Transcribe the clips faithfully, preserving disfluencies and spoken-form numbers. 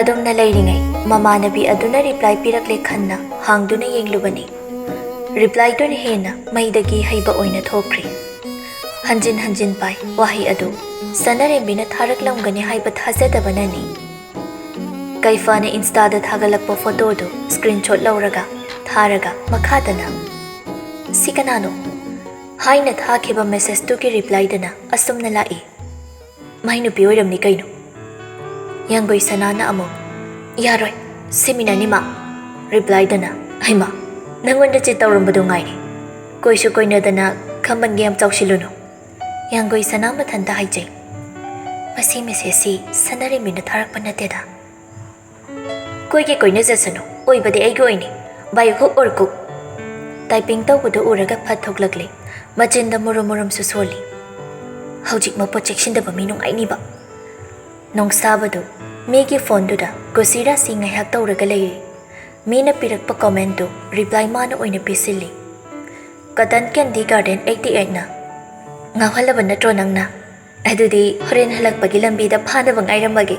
ꯑꯗꯨꯝꯅ ꯂꯩꯔꯤꯉꯩ ꯃꯃꯥꯟꯅꯕꯤ ꯑꯗꯨꯅ ꯔꯤꯄ꯭ꯂꯥꯏ ꯄꯤꯔꯛꯂꯦ ꯈꯟꯅ ꯍꯥꯡꯗꯨꯅ ꯌꯦꯡꯂꯨꯕꯅꯤ꯫ ꯔꯤꯄ꯭ꯂꯥꯏꯗꯨꯅ ꯍꯦꯟꯅ ꯃꯩꯗꯒꯤ ꯍꯩꯕ ꯑꯣꯏꯅ ꯊꯣꯛꯈ꯭ꯔꯦ꯫ ꯍꯟꯖꯤꯟ ꯍꯟꯖꯤꯟ ꯄꯥꯏ ꯋꯥꯍꯩ ꯑꯗꯨ꯫ ꯁꯅꯥꯔꯦꯝꯕꯤꯅ ꯊꯥꯔꯛꯂꯝꯒꯅꯤ ꯍꯥꯏꯕ ꯊꯥꯖꯗꯕꯅꯅꯤ꯫ ꯀꯩꯐꯥꯅ ꯏꯟꯁꯇꯥꯗ ꯊꯥꯒꯠꯂꯛꯄ ꯐꯣꯇꯣꯗꯨ ꯁ꯭ꯀ꯭ꯔꯤꯟꯁꯣꯠ ꯂꯧꯔꯒ ꯊꯥꯔꯒ ꯃꯈꯥꯗꯅ, "ꯁꯤ ꯀꯅꯥꯅꯣ?" ꯍꯥꯏꯅ ꯊꯥꯈꯤꯕ ꯃꯦꯁꯦꯖꯇꯨꯒꯤ ꯔꯤꯄ꯭ꯂꯥꯏꯗꯅ ꯑꯁꯨꯝꯅ ꯂꯥꯛꯏ, "ꯃꯥꯏ ꯅꯨꯄꯤ ꯑꯣꯏꯔꯝꯅꯤ ꯀꯩꯅꯣ?" ꯌꯥꯡꯒꯣꯏ ꯁꯅꯥꯅ ꯑꯃꯨꯛ, "ꯌꯥꯔꯣꯏ, ꯁꯤꯃꯤꯅꯅꯤ ꯃꯥ"꯫ ꯔꯤꯄ꯭ꯂꯥꯏꯗꯅ, "ꯍꯩꯃꯥ, ꯅꯪꯉꯣꯟꯗ ꯆꯤꯠ ꯇꯧꯔꯝꯕꯗꯣ ꯉꯥꯏꯔꯦ꯫ ꯀꯣꯏꯁꯨ ꯀꯣꯏꯅꯗꯅ ꯈꯝꯕꯟꯒ ꯌꯥꯝ ꯆꯥꯎꯁꯤꯜꯂꯨꯅꯨ"꯫ ꯌꯥꯡꯒꯣꯏ ꯁꯅꯥ ꯃꯊꯟꯇ ꯍꯥꯏꯖꯩ, "ꯃꯁꯤ ꯃꯦꯁꯦꯖꯁꯤ ꯁꯅꯥꯔꯦꯝꯕꯤꯅ ꯊꯥꯔꯛꯄ ꯅꯠꯇꯦꯗ"꯫ "ꯀꯣꯏꯒꯦ ꯀꯣꯏꯅꯖꯁꯅꯨ, ꯑꯣꯏꯕꯗꯤ ꯑꯩꯒꯤ ꯑꯣꯏꯅꯤ꯫ By hook or crook"꯫ Typing ꯇꯧꯕꯗꯨ ꯎꯔꯒ ꯐꯠ ꯊꯣꯛꯂꯛꯂꯦ꯫ ꯃꯆꯤꯟꯗ ꯃꯨꯔꯨꯝ ꯃꯨꯔꯨꯝꯁꯨ ꯁꯣꯜꯂꯤ꯫ "ꯍꯧꯖꯤꯛ ꯃꯄꯣꯠ ꯆꯦꯛꯁꯤꯟꯗꯕ ꯃꯤ ꯅꯨꯡꯉꯥꯏꯅꯤꯕ"꯫ ꯅꯣꯡꯁꯥꯕꯗꯨ ꯃꯤꯒꯤ ꯐꯣꯟꯗꯨꯗ ꯀꯨꯁꯤꯔꯥꯁꯤ ꯉꯥꯏꯍꯥꯛ ꯇꯧꯔꯒ ꯂꯩꯔꯤ꯫ ꯃꯤꯅ ꯄꯤꯔꯛꯄ ꯀꯣꯃꯦꯟꯇꯨ ꯔꯤꯄ꯭ꯂꯥꯏ ꯃꯥꯅ ꯑꯣꯏꯅ ꯄꯤꯁꯤꯜꯂꯤ꯫ "Cotton Candy Garden eighty eight ꯅ ꯉꯥꯎꯍꯜꯂꯕ ꯅꯠꯇ꯭ꯔꯣ ꯅꯪꯅ? ꯑꯗꯨꯗꯤ ꯍꯣꯔꯦꯟ ꯍꯜꯂꯛꯄꯒꯤ ꯂꯝꯕꯤꯗ ꯐꯥꯅꯕ ꯉꯥꯏꯔꯝꯃꯒꯦ"꯫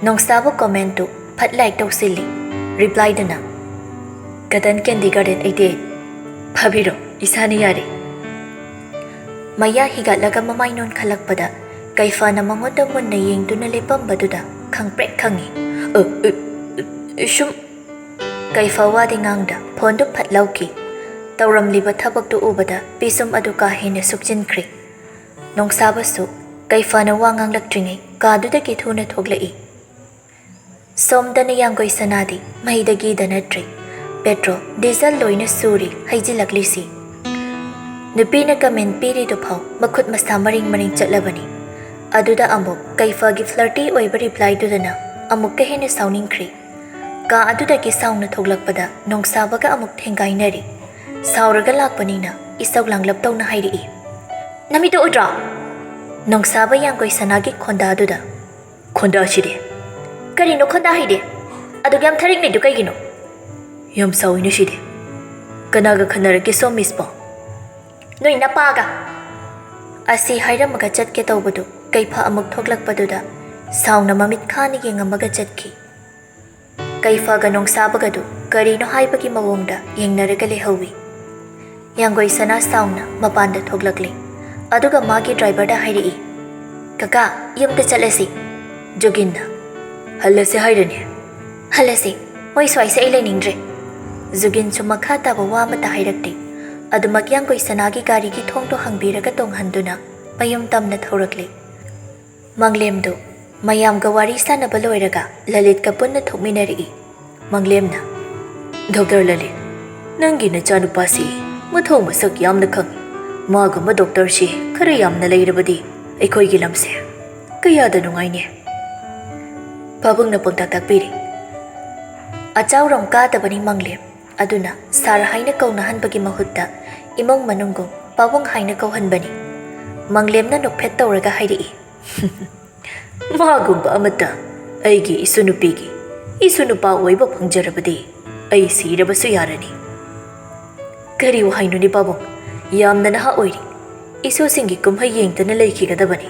ꯅꯣꯡꯁꯥꯕ ꯀꯣꯃꯦꯟꯇꯨ ꯐꯠ ꯂꯥꯏꯛ ꯇꯧꯁꯤꯜꯂꯤ꯫ ꯔꯤꯄ꯭ꯂꯥꯏꯗꯅ, "Cotton Candy Garden eighty eight, ꯐꯥꯕꯤꯔꯣ, ꯏꯁꯥꯅ ꯌꯥꯔꯦ"꯫ ꯃꯌꯥ ꯍꯤꯒꯠꯂꯒ ꯃꯃꯥꯏ ꯅꯣꯟꯈꯠꯂꯛꯄꯗ ꯀꯩꯐꯥꯅ ꯃꯉꯣꯟꯗ ꯃꯨꯟꯅ ꯌꯦꯡꯗꯨꯅ ꯂꯦꯞꯄꯝꯕꯗꯨꯗ ꯈꯪꯄ꯭ꯔꯦꯛ ꯈꯪꯉꯤ꯫ "ꯑ, ꯑ, ꯑ, ꯁꯨꯝ"꯫ ꯀꯩꯐꯥ ꯋꯥꯗꯤ ꯉꯥꯡꯗ ꯐꯣꯟꯗꯨ ꯐꯠ ꯂꯧꯈꯤ꯫ ꯇꯧꯔꯝꯂꯤꯕ ꯊꯕꯛꯇꯨ ꯎꯕꯗ ꯄꯤꯁꯨꯝ ꯑꯗꯨ ꯀꯥ ꯍꯦꯟꯅ ꯁꯨꯞꯆꯤꯟꯈ꯭ꯔꯦ꯫ ꯅꯣꯡꯁꯥꯕꯁꯨ ꯀꯩꯐꯥꯅ ꯋꯥ ꯉꯥꯡꯂꯛꯇ꯭ꯔꯤꯉꯩ ꯀꯥꯗꯨꯗꯒꯤ ꯊꯨꯅ ꯊꯣꯛꯂꯛꯏ꯫ ꯁꯣꯝꯗꯅ ꯌꯥꯡꯒꯣꯏ ꯁꯅꯥꯗꯤ ꯃꯩꯗꯒꯤꯗ ꯅꯠꯇ꯭ꯔꯦ, ꯄꯦꯇ꯭ꯔꯣꯜ, ꯗꯤꯖꯜ ꯂꯣꯏꯅ ꯁꯨꯔꯤ ꯍꯩꯖꯤꯜꯂꯛꯂꯤꯁꯤ꯫ ꯅꯨꯄꯤꯅ ꯀꯃꯦꯟ ꯄꯤꯔꯤꯗꯨꯐꯥꯎ ꯃꯈꯨꯠ ꯃꯁꯥ ꯃꯔꯤꯡ ꯃꯔꯤꯡ ꯆꯠꯂꯕꯅꯤ꯫ ꯑꯗꯨꯗ ꯑꯃꯨꯛ ꯀꯩꯐꯥꯒꯤ ꯐ꯭ꯂꯔꯇꯤ ꯑꯣꯏꯕ ꯔꯤꯄ꯭ꯂꯥꯏꯗꯨꯗꯅ ꯑꯃꯨꯛꯀ ꯍꯦꯟꯅ ꯁꯥꯎꯅꯤꯡꯈ꯭ꯔꯦ꯫ ꯀꯥ ꯑꯗꯨꯗꯒꯤ ꯁꯥꯎꯅ ꯊꯣꯛꯂꯛꯄꯗ ꯅꯣꯡꯁꯥꯕꯒ ꯑꯃꯨꯛ ꯊꯦꯡꯒꯥꯏꯅꯔꯤ꯫ ꯁꯥꯎꯔꯒ ꯂꯥꯛꯄꯅꯤꯅ ꯏꯁꯧ ꯂꯥꯡꯂꯞ ꯇꯧꯅ ꯍꯥꯏꯔꯛꯏ, "ꯅꯃꯤꯠꯇꯣ ꯎꯗ꯭ꯔꯣ?" ꯅꯣꯡꯁꯥꯕ ꯌꯥꯡꯒꯣꯏ ꯁꯅꯥꯒꯤ ꯈꯣꯟꯗꯥꯗꯨꯗ, "ꯈꯣꯟꯗꯥ ꯁꯤꯗꯤ?" "ꯀꯔꯤꯅꯣ ꯈꯣꯟꯗꯥ ꯍꯥꯏꯗꯤ? ꯑꯗꯨꯛ ꯌꯥꯝ ꯊꯔꯤꯛꯅꯩꯗꯨ ꯀꯩꯒꯤꯅꯣ?" "ꯌꯥꯝ ꯁꯥꯎꯏꯅ ꯁꯤꯗꯤ꯫ ꯀꯅꯥꯒ ꯈꯟꯅꯔꯛꯀꯦ ꯁꯣꯝ ꯃꯤꯁꯄꯣ?" "ꯅꯣꯏ ꯅꯄꯥꯒ!" ꯑꯁꯤ ꯍꯥꯏꯔꯝꯃꯒ ꯆꯠꯀꯦ ꯇꯧꯕꯗꯨ ꯀꯩꯐꯥ ꯑꯃꯨꯛ ꯊꯣꯛꯂꯛꯄꯗꯨꯗ ꯁꯥꯎꯅ ꯃꯃꯤꯠ ꯈꯥꯅ ꯌꯦꯡꯉꯝꯃꯒ ꯆꯠꯈꯤ꯫ ꯀꯩꯐꯒ ꯅꯣꯡꯁꯥꯕꯒꯗꯨ ꯀꯔꯤꯅꯣ ꯍꯥꯏꯕꯒꯤ ꯃꯑꯣꯡꯗ ꯌꯦꯡꯅꯔꯒ ꯂꯩꯍꯧꯏ꯫ ꯌꯥꯡꯒꯣꯏ ꯁꯅꯥ ꯁꯥꯎꯅ ꯃꯄꯥꯟꯗ ꯊꯣꯛꯂꯛꯂꯦ꯫ ꯑꯗꯨꯒ ꯃꯥꯒꯤ ꯗ꯭ꯔꯥꯏꯚꯔꯗ ꯍꯥꯏꯔꯛꯏ, "ꯀꯀꯥ, ꯌꯨꯝꯗ ꯆꯠꯂꯁꯤ꯫" ꯖꯨꯒꯤꯟꯅ, "ꯍꯜꯂꯁꯦ ꯍꯥꯏꯔꯅꯦ?" "ꯍꯜꯂꯁꯤ, ꯃꯣꯏ ꯁ꯭ꯋꯥꯏꯁꯦ ꯑꯩ ꯂꯩꯅꯤꯡꯗ꯭ꯔꯦ꯫" ꯖꯨꯒꯤꯟꯁꯨ ꯃꯈꯥ ꯇꯥꯕ ꯋꯥ ꯑꯃꯠꯇ ꯍꯥꯏꯔꯛꯇꯦ꯫ ꯑꯗꯨꯃꯛ ꯌꯥꯡꯒꯣꯏ ꯁꯅꯥꯒꯤ ꯒꯥꯔꯤꯒꯤ ꯊꯣꯡꯗꯣ ꯍꯥꯡꯕꯤꯔꯒ ꯇꯣꯡꯍꯟꯗꯨꯅ ꯃꯌꯨꯝ ꯇꯝꯅ ꯊꯧꯔꯛꯂꯦ꯫ ꯃꯪꯂꯦꯝꯗꯨ ꯃꯌꯥꯝꯒ ꯋꯥꯔꯤ ꯁꯥꯟꯅꯕ ꯂꯣꯏꯔꯒ ꯂꯂꯤꯠꯀ ꯄꯨꯟꯅ ꯊꯣꯛꯃꯤꯟꯅꯔꯛꯏ꯫ ꯃꯪꯂꯦꯝꯅ, "ꯗꯣꯛꯇꯔ ꯂꯂꯤꯠ, ꯅꯪꯒꯤ ꯅꯆꯥꯅꯨꯄꯥꯁꯤ ꯃꯊꯧ ꯃꯁꯛ ꯌꯥꯝꯅ ꯈꯪꯏ꯫ ꯃꯥꯒꯨꯝꯕ ꯗꯣꯛꯇꯔꯁꯤ ꯈꯔ ꯌꯥꯝꯅ ꯂꯩꯔꯕꯗꯤ ꯑꯩꯈꯣꯏꯒꯤ ꯂꯝꯁꯦ ꯀꯌꯥꯗ ꯅꯨꯡꯉꯥꯏꯅꯤ꯫" ꯄꯥꯕꯨꯡꯅ ꯄꯥꯎꯇꯥꯛ ꯇꯥꯛꯄꯤꯔꯤ꯫ ꯑꯆꯥꯎꯔꯝ ꯀꯥꯗꯕꯅꯤ ꯃꯪꯂꯦꯝ꯫ ꯑꯗꯨꯅ ꯁꯥꯔ ꯍꯥꯏꯅ ꯀꯧꯅꯍꯟꯕꯒꯤ ꯃꯍꯨꯠꯇ ꯏꯃꯨꯡ ꯃꯅꯨꯡꯒꯨꯝ ꯄꯥꯕꯨꯡ ꯍꯥꯏꯅ ꯀꯧꯍꯟꯕꯅꯤ꯫ ꯃꯪꯂꯦꯝꯅ ꯅꯣꯛꯐꯦꯠ ꯇꯧꯔꯒ ꯍꯥꯏꯔꯛꯏ, "ꯃꯥꯒꯨꯝꯕ ꯑꯃꯠꯇ ꯑꯩꯒꯤ ꯏꯁꯨ ꯅꯨꯄꯤꯒꯤ ꯏꯁꯨ ꯅꯨꯄꯥ ꯑꯣꯏꯕ ꯐꯪꯖꯔꯕꯗꯤ ꯑꯩ ꯁꯤꯔꯕꯁꯨ ꯌꯥꯔꯅꯤ꯫" "ꯀꯔꯤ ꯋꯥꯍꯩꯅꯣꯅꯦ ꯄꯥꯕꯨꯡ? ꯌꯥꯝꯅ ꯅꯍꯥ ꯑꯣꯏꯔꯤ꯫ ꯏꯁꯨꯁꯤꯡꯒꯤ ꯀꯨꯝꯍꯩ ꯌꯦꯡꯗꯅ ꯂꯩꯈꯤꯒꯗꯕꯅꯤ꯫"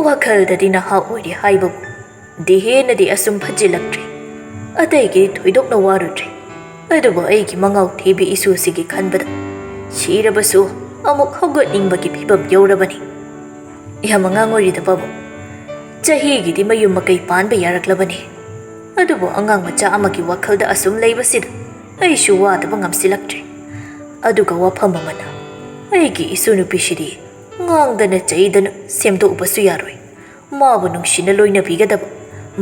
ꯋꯥꯈꯜꯗꯗꯤ ꯅꯍꯥ ꯑꯣꯏꯔꯤ ꯍꯥꯏꯕꯕꯨ ꯗꯤ ꯍꯦꯟꯅꯗꯤ ꯑꯁꯨꯝ ꯐꯠꯆꯤꯜꯂꯛꯇ꯭ꯔꯦ꯫ ꯑꯇꯩꯒꯤꯗꯤ ꯊꯣꯏꯗꯣꯛꯅ ꯋꯥꯔꯨꯗ꯭ꯔꯦ꯫ ꯑꯗꯨꯕꯨ ꯑꯩꯒꯤ ꯃꯉꯥꯎ ꯊꯤꯕꯤ ꯏꯁꯨꯁꯤꯒꯤ ꯈꯟꯕꯗ ꯁꯤꯔꯕꯁꯨ ꯑꯃꯨꯛ ꯍꯧꯒꯠꯅꯤꯡꯕꯒꯤ ꯐꯤꯕꯝ ꯌꯧꯔꯕꯅꯤ꯫ ꯌꯥꯝ ꯑꯉꯥꯡ ꯑꯣꯏꯔꯤꯗ ꯄꯥꯕꯨꯡ꯫ ꯆꯍꯤꯒꯤꯗꯤ ꯃꯌꯨꯝ ꯃꯀꯩ ꯄꯥꯟꯕ ꯌꯥꯔꯛꯂꯕꯅꯤ꯫ ꯑꯗꯨꯕꯨ ꯑꯉꯥꯡ ꯃꯆꯥ ꯑꯃꯒꯤ ꯋꯥꯈꯜꯗ ꯑꯁꯨꯝ ꯂꯩꯕꯁꯤꯗ ꯑꯩꯁꯨ ꯋꯥꯗꯕ ꯉꯝꯁꯤꯜꯂꯛꯇ꯭ꯔꯦ꯫ ꯑꯗꯨꯒ ꯋꯥꯐꯝ ꯑꯃꯅ, ꯑꯩꯒꯤ ꯏꯁꯨ ꯅꯨꯄꯤꯁꯤꯗꯤ ꯉꯥꯡꯗꯅ ꯆꯩꯗꯅ ꯁꯦꯝꯗꯣꯛꯎꯕꯁꯨ ꯌꯥꯔꯣꯏ꯫ ꯃꯥꯕꯨ ꯅꯨꯡꯁꯤꯅ ꯂꯣꯏꯅꯕꯤꯒꯗꯕ,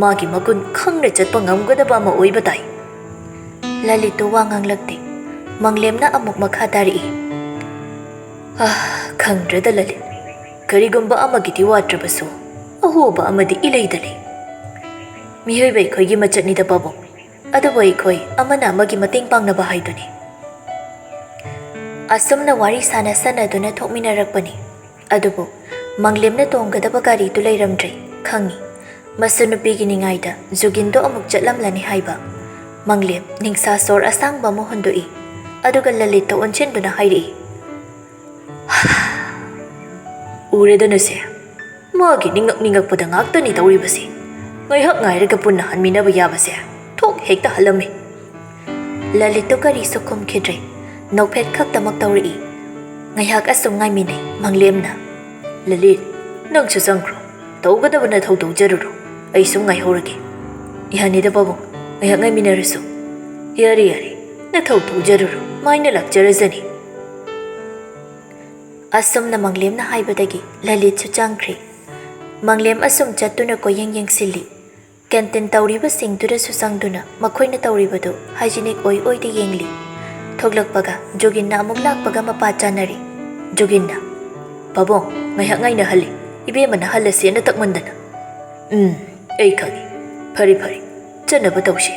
ꯃꯥꯒꯤ ꯃꯒꯨꯟ ꯈꯪꯅ ꯆꯠꯄ ꯉꯝꯒꯗꯕ ꯑꯃ ꯑꯣꯏꯕ ꯇꯥꯏ꯫ ꯂꯂꯤꯠꯇꯨ ꯋꯥ ꯉꯥꯡꯂꯛꯇꯦ꯫ ꯃꯪꯂꯦꯝꯅ ꯑꯃꯨꯛ ꯃꯈꯥ ꯇꯥꯔꯛꯏ, "ꯑꯥ, ꯈꯪꯗ꯭ꯔꯦꯗ ꯂꯂꯤꯠ꯫ ꯀꯔꯤꯒꯨꯝꯕ ꯑꯃꯒꯤꯗꯤ ꯋꯥꯠꯇ꯭ꯔꯕꯁꯨ ꯑꯍꯣꯕ ꯑꯃꯗꯤ ꯏꯂꯩꯗ ꯂꯩ꯫ ꯃꯤꯑꯣꯏꯕ ꯑꯩꯈꯣꯏꯒꯤ ꯃꯆꯠꯅꯤꯗ ꯄꯥꯕꯨꯡ꯫ ꯑꯗꯨꯕꯨ ꯑꯩꯈꯣꯏ ꯑꯃꯅ ꯑꯃꯒꯤ ꯃꯇꯦꯡ ꯄꯥꯡꯅꯕ ꯍꯥꯏꯗꯨꯅꯤ꯫" ꯑꯁꯨꯝꯅ ꯋꯥꯔꯤ ꯁꯥꯟꯅ ꯁꯥꯟꯅꯗꯨꯅ ꯊꯣꯛꯃꯤꯟꯅꯔꯛꯄꯅꯤ꯫ ꯑꯗꯨꯕꯨ ꯃꯪꯂꯦꯝꯅ ꯇꯣꯡꯒꯗꯕ ꯒꯥꯔꯤꯗꯨ ꯂꯩꯔꯝꯗ꯭ꯔꯦ ꯈꯪꯉꯤ꯫ ꯃꯁꯨ ꯅꯨꯄꯤꯒꯤ ꯅꯤꯡꯉꯥꯏꯗ ꯖꯨꯒꯤꯟꯗꯣ ꯑꯃꯨꯛ ꯆꯠꯂꯝꯂꯅꯤ ꯍꯥꯏꯕ꯫ ꯃꯪꯂꯦꯝ ꯅꯤꯡꯁꯥ ꯁꯣꯔ ꯑꯁꯥꯡꯕ ꯑꯃ ꯍꯣꯟꯗꯣꯛꯏ꯫ ꯑꯗꯨꯒ ꯂꯂꯤꯠꯇ ꯑꯣꯟꯁꯤꯟꯗꯨꯅ ꯍꯥꯏꯔꯛꯏ, "ꯎꯔꯦꯗꯅꯁꯦ, ꯃꯥꯒꯤ ꯅꯤꯡꯉꯛ ꯅꯤꯡꯉꯛꯄꯗ ꯉꯥꯛꯇꯅꯤ ꯇꯧꯔꯤꯕꯁꯤ꯫ ꯉꯥꯏꯍꯥꯛ ꯉꯥꯏꯔꯒ ꯄꯨꯟꯅ ꯍꯟꯃꯤꯟꯅꯕ ꯌꯥꯕꯁꯦ ꯊꯣꯛ ꯍꯦꯛꯇ ꯍꯜꯂꯝꯃꯤ꯫ ꯂꯂꯤꯠꯇꯨ ꯀꯔꯤꯁꯨ ꯈꯨꯝꯈꯤꯗ꯭ꯔꯦ꯫ ꯅꯣꯛꯐꯦꯠ ꯈꯛꯇꯃꯛ ꯇꯧꯔꯛꯏ꯫ ꯉꯥꯏꯍꯥꯛ ꯑꯁꯨꯝ ꯉꯥꯏꯃꯤꯟꯅꯩ ꯃꯪꯂꯦꯝꯅ꯫ "ꯂꯂꯤꯠ, ꯅꯪꯁꯨ ꯆꯪꯈ꯭ꯔꯣ꯫ ꯇꯧꯒꯗꯕ ꯅꯊꯧ ꯇꯧꯖꯔꯨꯔꯣ꯫ ꯑꯩ ꯁꯨꯝ ꯉꯥꯏꯍꯧꯔꯒꯦ꯫" "ꯌꯥꯅꯤꯗ ꯄꯥꯕꯨꯡ, ꯉꯥꯏꯍꯥꯛ ꯉꯥꯏꯃꯤꯟꯅꯔꯁꯨ꯫" "ꯌꯥꯔꯦ, ꯌꯥꯔꯦ, ꯅꯊꯧ ꯇꯧꯖꯔꯨꯔꯣ, ꯃꯥꯏꯅ ꯂꯥꯛꯆꯔꯖꯅꯤ꯫" ꯑꯁꯨꯝꯅ ꯃꯪꯂꯦꯝꯅ ꯍꯥꯏꯕꯗꯒꯤ ꯂꯂꯤꯠꯁꯨ ꯆꯪꯈ꯭ꯔꯦ꯫ ꯃꯪꯂꯦꯝ ꯑꯁꯨꯝ ꯆꯠꯇꯨꯅ ꯀꯣꯏꯌꯦꯡ ꯌꯦꯡꯁꯤꯜꯂꯤ꯫ ꯀꯦꯟꯇꯤꯟ ꯇꯧꯔꯤꯕꯁꯤꯡꯗꯨꯗꯁꯨ ꯆꯪꯗꯨꯅ ꯃꯈꯣꯏꯅ ꯇꯧꯔꯤꯕꯗꯨ ꯍꯥꯏꯖꯤꯅꯤꯛ ꯑꯣꯏ ꯑꯣꯏꯗ ꯌꯦꯡꯂꯤ꯫ ꯊꯣꯛꯂꯛꯄꯒ ꯖꯨꯒꯤꯟꯅ ꯑꯃꯨꯛ ꯂꯥꯛꯄꯒ ꯃꯄꯥ ꯆꯥꯅꯔꯤ꯫ ꯖꯨꯒꯤꯟꯅ, "ꯄꯥꯕꯨꯡ, ꯉꯥꯏꯍꯥꯛ ꯉꯥꯏꯅꯍꯜꯂꯤ꯫ ꯏꯕꯦꯝꯃꯅ ꯍꯜꯂꯁꯦꯅ ꯇꯛꯃꯟꯗꯅ꯫" "ꯎꯝ, ꯑꯩ ꯈꯪꯏ꯫ ꯐꯔꯦ, ꯐꯔꯦ, ꯆꯠꯅꯕ ꯇꯧꯁꯤ꯫"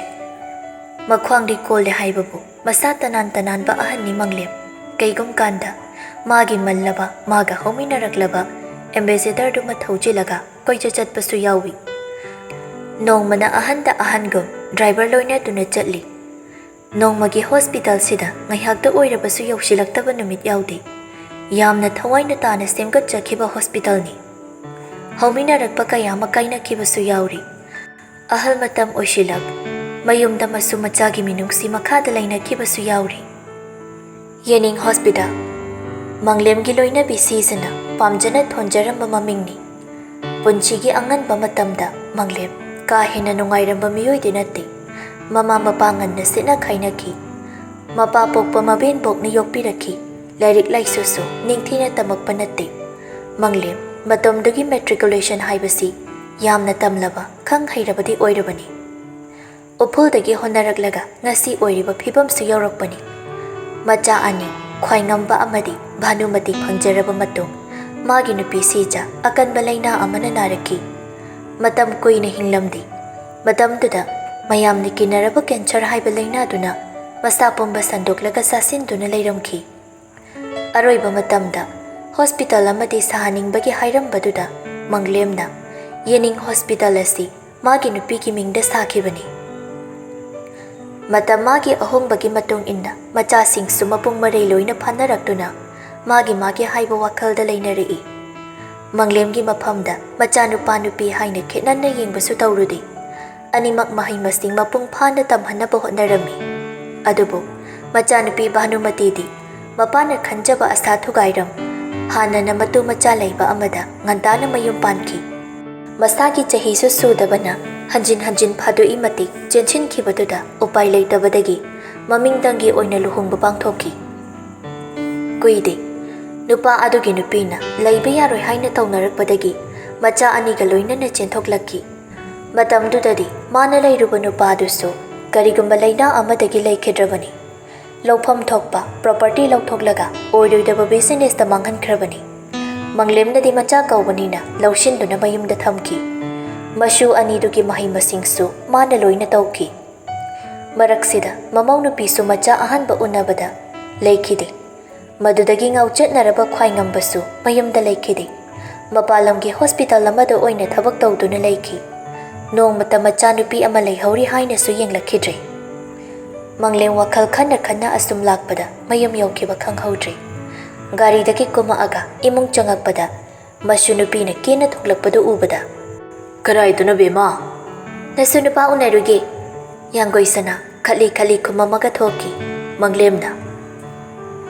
ꯃꯈ꯭ꯋꯥꯡꯗꯤ ꯀꯣꯜꯂꯦ ꯍꯥꯏꯕꯕꯨ ꯃꯁꯥ ꯇꯅꯥꯟ ꯇꯅꯥꯟꯕ ꯑꯍꯟꯅꯤ ꯃꯪꯂꯦꯝ꯫ ꯀꯩꯒꯨꯝ ꯀꯥꯟꯗ ꯃꯥꯒꯤ ꯃꯜꯂꯕ, ꯃꯥꯒ ꯍꯧꯃꯤꯟꯅꯔꯛꯂꯕ ꯑꯦꯝꯕꯦꯁꯦꯗꯔꯗꯨ ꯃꯊꯧꯖꯤꯜꯂꯒ ꯀꯣꯏꯆꯠ ꯆꯠꯄꯁꯨ ꯌꯥꯎꯏ꯫ ꯅꯣꯡꯃꯅ ꯑꯍꯟꯗ ꯑꯍꯟꯒꯨꯝ ꯗ꯭ꯔꯥꯏꯚꯔ ꯂꯣꯏꯅꯗꯨꯅ ꯆꯠꯂꯤ꯫ ꯅꯣꯡꯃꯒꯤ ꯍꯣꯁꯄꯤꯇꯥꯜꯁꯤꯗ ꯉꯥꯏꯍꯥꯛꯇ ꯑꯣꯏꯔꯕꯁꯨ ꯌꯧꯁꯤꯜꯂꯛꯇꯕ ꯅꯨꯃꯤꯠ ꯌꯥꯎꯗꯦ꯫ ꯌꯥꯝꯅ ꯊꯋꯥꯏꯅ ꯇꯥꯅ ꯁꯦꯝꯒꯠꯆꯈꯤꯕ ꯍꯣꯁꯄꯤꯇꯥꯜꯅꯤ꯫ ꯍꯧꯃꯤꯟꯅꯔꯛꯄ ꯀꯌꯥ ꯑꯃ ꯀꯥꯏꯅꯈꯤꯕꯁꯨ ꯌꯥꯎꯔꯤ꯫ ꯑꯍꯜ ꯃꯇꯝ ꯑꯣꯏꯁꯤꯜꯂꯛ, ꯃꯌꯨꯝꯗ ꯃꯁꯨ ꯃꯆꯥꯒꯤ ꯃꯤꯅꯨꯡꯁꯤ ꯃꯈꯥꯗ ꯂꯩꯅꯈꯤꯕꯁꯨ ꯌꯥꯎꯔꯤ꯫ ꯌꯦꯅꯤꯡ ꯍꯣꯁꯄꯤꯇꯥꯜ꯫ ꯃꯪꯂꯦꯝꯒꯤ ꯂꯣꯏꯅꯕꯤ ꯁꯤꯖꯅ ꯄꯥꯝꯖꯅ ꯊꯣꯟꯖꯔꯝꯕ ꯃꯃꯤꯡꯅꯤ꯫ ꯄꯨꯟꯁꯤꯒꯤ ꯑꯉꯟꯕ ꯃꯇꯝꯗ ꯃꯪꯂꯦꯝ ꯀꯥ ꯍꯦꯟꯅ ꯅꯨꯡꯉꯥꯏꯔꯝꯕ ꯃꯤꯑꯣꯏꯗꯤ ꯅꯠꯇꯦ꯫ ꯃꯃꯥ ꯃꯄꯥ ꯉꯟꯅ ꯁꯤꯠꯅ ꯈꯥꯏꯅꯈꯤ꯫ ꯃꯄꯥ ꯄꯣꯛꯄ ꯃꯕꯦꯟꯕꯣꯛꯅ ꯌꯣꯛꯄꯤꯔꯛꯈꯤ꯫ ꯂꯥꯏꯔꯤꯛ ꯂꯥꯏꯁꯨꯁꯨ ꯅꯤꯡꯊꯤꯅ ꯇꯝꯃꯛꯄ ꯅꯠꯇꯦ꯫ ꯃꯪꯂꯦꯝ ꯃꯇꯝꯗꯨꯒꯤ ꯃꯦꯇ꯭ꯔꯤꯀꯨꯂꯦꯁꯟ ꯍꯥꯏꯕꯁꯤ ꯌꯥꯝꯅ ꯇꯝꯂꯕ, ꯈꯪ ꯍꯩꯔꯕꯗꯤ ꯑꯣꯏꯔꯕꯅꯤ꯫ ꯎꯐꯨꯜꯗꯒꯤ ꯍꯣꯠꯅꯔꯛꯂꯒ ꯉꯁꯤ ꯑꯣꯏꯔꯤꯕ ꯐꯤꯕꯝꯁꯨ ꯌꯧꯔꯛꯄꯅꯤ꯫ ꯃꯆꯥ ꯑꯅꯤ, ꯈ꯭ꯋꯥꯏꯉꯝꯕ ꯑꯃꯗꯤ ꯚꯥꯅꯨꯃꯇꯤ ꯐꯪꯖꯔꯕ ꯃꯇꯨꯡ, ꯃꯥꯒꯤ ꯅꯨꯄꯤ ꯁꯤꯖ ꯑꯀꯟꯕ ꯂꯥꯏꯅꯥ ꯑꯃꯅ ꯅꯥꯔꯛꯈꯤ꯫ ꯃꯇꯝ ꯀꯨꯏꯅ ꯍꯤꯡꯂꯝꯗꯦ꯫ ꯃꯇꯝꯗꯨꯗ ꯃꯌꯥꯝꯅ ꯀꯤꯅꯔꯕ ꯀꯦꯟꯁꯔ ꯍꯥꯏꯕ ꯂꯥꯏꯅꯥꯗꯨꯅ ꯃꯁꯥ ꯄꯨꯝꯕ ꯁꯟꯗꯣꯛꯂꯒ ꯆꯥꯁꯤꯟꯗꯨꯅ ꯂꯩꯔꯝꯈꯤ꯫ ꯑꯔꯣꯏꯕ ꯃꯇꯝꯗ ꯍꯣꯁꯄꯤꯇꯥꯜ ꯑꯃꯗꯤ ꯁꯥꯍꯟꯅꯤꯡꯕꯒꯤ ꯍꯥꯏꯔꯝꯕꯗꯨꯗ ꯃꯪꯂꯦꯝꯅ ꯌꯦꯅꯤꯡ ꯍꯣꯁꯄꯤꯇꯥꯜ ꯑꯁꯤ ꯃꯥꯒꯤ ꯅꯨꯄꯤꯒꯤ ꯃꯤꯡꯗ ꯁꯥꯈꯤꯕꯅꯤ꯫ ꯃꯇꯝ ꯃꯥꯒꯤ ꯑꯍꯣꯡꯕꯒꯤ ꯃꯇꯨꯡ ꯏꯟꯅ ꯃꯆꯥꯁꯤꯡꯁꯨ ꯃꯄꯨꯡ ꯃꯔꯩ ꯂꯣꯏꯅ ꯐꯥꯅꯔꯛꯇꯨꯅ ꯃꯥꯒꯤ ꯃꯥꯒꯤ ꯍꯥꯏꯕ ꯋꯥꯈꯜꯗ ꯂꯩꯅꯔꯛꯏ꯫ ꯃꯪꯂꯦꯝꯒꯤ ꯃꯐꯝꯗ ꯃꯆꯥꯅꯨꯄꯥ ꯅꯨꯄꯤ ꯍꯥꯏꯅ ꯈꯦꯠꯅꯅ ꯌꯦꯡꯕꯁꯨ ꯇꯧꯔꯨꯗꯦ꯫ ꯑꯅꯤꯃꯛ ꯃꯍꯩ ꯃꯁꯤꯡ ꯃꯄꯨꯡ ꯐꯥꯅ ꯇꯝꯍꯟꯅꯕ ꯍꯣꯠꯅꯔꯝꯃꯤ꯫ ꯑꯗꯨꯕꯨ ꯃꯆꯥꯅꯨꯄꯤ ꯚꯥꯅꯨꯃꯇꯤꯗꯤ ꯃꯄꯥꯅ ꯈꯟꯖꯕ ꯑꯁꯥ ꯊꯨꯒꯥꯏꯔꯝ, ꯍꯥꯟꯅꯅ ꯃꯇꯨ ꯃꯆꯥ ꯂꯩꯕ ꯑꯃꯗ ꯉꯟꯇꯥꯅ ꯃꯌꯨꯝ ꯄꯥꯟꯈꯤ꯫ ꯃꯁꯥꯒꯤ ꯆꯍꯤꯁꯨ ꯁꯨꯗꯕꯅ ꯍꯟꯖꯤꯟ ꯍꯟꯖꯤꯟ ꯐꯥꯗꯣꯛꯏ ꯃꯇꯤꯛ ꯆꯦꯟꯁꯤꯟꯈꯤꯕꯗꯨꯗ ꯎꯄꯥꯏ ꯂꯩꯇꯕꯗꯒꯤ ꯃꯃꯤꯡꯗꯪꯒꯤ ꯑꯣꯏꯅ ꯂꯨꯍꯣꯡꯕ ꯄꯥꯡꯊꯣꯛꯈꯤ꯫ ꯀꯨꯏꯗꯦ, ꯅꯨꯄꯥ ꯑꯗꯨꯒꯤ ꯅꯨꯄꯤꯅ ꯂꯩꯕ ꯌꯥꯔꯣꯏ ꯍꯥꯏꯅ ꯇꯧꯅꯔꯛꯄꯗꯒꯤ ꯃꯆꯥ ꯑꯅꯤꯒ ꯂꯣꯏꯅꯅ ꯆꯦꯟꯊꯣꯛꯂꯛꯈꯤ꯫ ꯃꯇꯝꯗꯨꯗꯗꯤ ꯃꯥꯅ ꯂꯩꯔꯨꯕ ꯅꯨꯄꯥꯗꯨꯁꯨ ꯀꯔꯤꯒꯨꯝꯕ ꯂꯩꯅꯥ ꯑꯃꯗꯒꯤ ꯂꯩꯈꯤꯗ꯭ꯔꯕꯅꯤ꯫ ꯂꯧꯐꯝ ꯊꯣꯛꯄ ꯄ꯭ꯔꯣꯄꯔꯇꯤ ꯂꯧꯊꯣꯛꯂꯒ ꯑꯣꯏꯔꯣꯏꯗꯕ ꯕꯤꯖꯤꯅꯦꯁꯇ ꯃꯥꯡꯍꯟꯈ꯭ꯔꯕꯅꯤ꯫ ꯃꯪꯂꯦꯝꯅꯗꯤ ꯃꯆꯥ ꯀꯧꯕꯅꯤꯅ ꯂꯧꯁꯤꯟꯗꯨꯅ ꯃꯌꯨꯝꯗ ꯊꯝꯈꯤ꯫ ꯃꯁꯨ ꯑꯅꯤꯗꯨꯒꯤ ꯃꯍꯩ ꯃꯁꯤꯡꯁꯨ ꯃꯥꯅ ꯂꯣꯏꯅ ꯇꯧꯈꯤ꯫ ꯃꯔꯛꯁꯤꯗ ꯃꯃꯧ ꯅꯨꯄꯤꯁꯨ ꯃꯆꯥ ꯑꯍꯥꯟꯕ ꯎꯅꯕꯗ ꯂꯩꯈꯤꯗꯦ꯫ ꯃꯗꯨꯗꯒꯤ ꯉꯥꯎꯆꯠꯅꯔꯕ ꯈ꯭ꯋꯥꯏꯉꯝꯕꯁꯨ ꯃꯌꯨꯝꯗ ꯂꯩꯈꯤꯗꯦ꯫ ꯃꯄꯥꯟ ꯂꯝꯒꯤ ꯍꯣꯁꯄꯤꯇꯥꯜ ꯑꯃꯗ ꯑꯣꯏꯅ ꯊꯕꯛ ꯇꯧꯗꯨꯅ ꯂꯩꯈꯤ꯫ ꯅꯣꯡꯃꯇ ꯃꯆꯥꯅꯨꯄꯤ ꯑꯃ ꯂꯩꯍꯧꯔꯤ ꯍꯥꯏꯅꯁꯨ ꯌꯦꯡꯂꯛꯈꯤꯗ꯭ꯔꯦ꯫ ꯃꯪꯂꯦꯝ ꯋꯥꯈꯜ ꯈꯟꯅ ꯈꯟꯅ ꯑꯁꯨꯝ ꯂꯥꯛꯄꯗ ꯃꯌꯨꯝ ꯌꯧꯈꯤꯕ ꯈꯪꯍꯧꯗ꯭ꯔꯦ꯫ ꯒꯥꯔꯤꯗꯒꯤ ꯀꯨꯝꯃꯛꯑꯒ ꯏꯃꯨꯡ ꯆꯪꯉꯛꯄꯗ ꯃꯁꯨ ꯅꯨꯄꯤꯅ ꯀꯦꯅ ꯊꯣꯛꯂꯛꯄꯗꯨ ꯎꯕꯗ, "ꯀꯔꯥꯏꯗꯅꯣ ꯕꯦꯝꯃ? ꯅꯁꯨ ꯅꯨꯄꯥ ꯎꯅꯔꯨꯒꯦ꯫" ꯌꯥꯡꯒꯣꯏ ꯁꯅꯥ ꯈꯠꯂꯤ ꯈꯠꯂꯤ ꯈꯨꯝꯃꯝꯃꯒ ꯊꯣꯛꯈꯤ꯫ ꯃꯪꯂꯦꯝꯅ,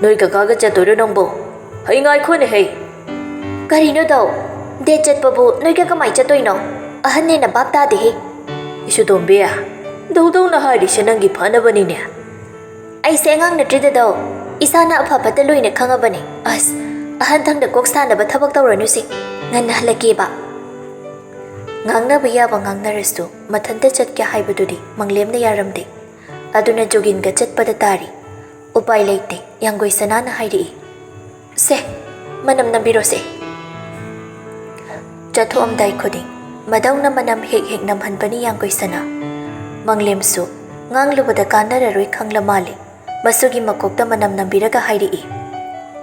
"ꯅꯣꯏ ꯀꯀꯥꯒ ꯆꯠꯇꯣꯏꯔꯣ ꯅꯪꯕꯣ? ꯍꯩ, ꯉꯥꯏꯈꯣꯅꯦ ꯍꯩ!" "ꯀꯔꯤꯅꯣ ꯗꯧ? ꯗꯦꯠ ꯆꯠꯄꯕꯨ ꯅꯣꯏꯒ ꯀꯃꯥꯏ ꯆꯠꯇꯣꯏꯅꯣ? ꯑꯍꯟꯅꯦꯅ ꯚꯥꯞ ꯇꯥꯗꯦꯍꯦ!" "ꯏꯁꯨꯇꯣꯝꯕꯤ, ꯗꯧꯗꯧꯅ ꯍꯥꯏꯔꯤꯁꯦ ꯅꯪꯒꯤ ꯐꯅꯕꯅꯤꯅꯦ꯫ ꯑꯩꯁꯦ ꯑꯉꯥꯡ ꯅꯠꯇ꯭ꯔꯤꯗ ꯗꯧ꯫ ꯏꯁꯥꯅ ꯑꯐ ꯐꯠꯇ ꯂꯣꯏꯅ ꯈꯪꯉꯕꯅꯦ꯫ ꯑꯁ, ꯑꯍꯟ ꯊꯪꯗ ꯀꯣꯛ ꯁꯥꯟꯅꯕ ꯊꯕꯛ ꯇꯧꯔꯅꯨꯁꯦ꯫ ꯉꯟꯅ ꯍꯜꯂꯛꯀꯦꯕ꯫" ꯉꯥꯡꯅꯕ ꯌꯥꯕ ꯉꯥꯡꯅꯔꯁꯨ ꯃꯊꯟꯇ ꯆꯠꯀꯦ ꯍꯥꯏꯕꯗꯨꯗꯤ ꯃꯪꯂꯦꯝꯅ ꯌꯥꯔꯝꯗꯦ꯫ ꯑꯗꯨꯅ ꯖꯣꯒꯤꯟꯒ ꯆꯠꯄꯗ ꯇꯥꯔꯤ꯫ ꯎꯄꯥꯏ ꯂꯩꯇꯦ, ꯌꯥꯡꯒꯣꯏ ꯁꯅꯥꯅ ꯍꯥꯏꯔꯛꯏ꯫ "ꯁꯦ, ꯃꯅꯝ ꯅꯝꯕꯤꯔꯣꯁꯦ꯫" ꯆꯠꯊꯣꯛꯑꯝꯗꯥꯏ ꯈꯨꯗꯤꯡ ꯃꯗꯧꯅ ꯃꯅꯝ ꯍꯦꯛ ꯍꯦꯛ ꯅꯝꯍꯟꯕꯅꯤ ꯌꯥꯡꯒꯣꯏ ꯁꯅꯥ꯫ ꯃꯪꯂꯦꯝꯁꯨ ꯉꯥꯡꯂꯨꯕꯗ ꯀꯥꯟꯅꯔꯔꯣꯏ ꯈꯪꯂ ꯃꯥꯜꯂꯦ꯫ ꯃꯁꯨꯒꯤ ꯃꯀꯣꯛꯇ ꯃꯅꯝ ꯅꯝꯕꯤꯔꯒ ꯍꯥꯏꯔꯛꯏ,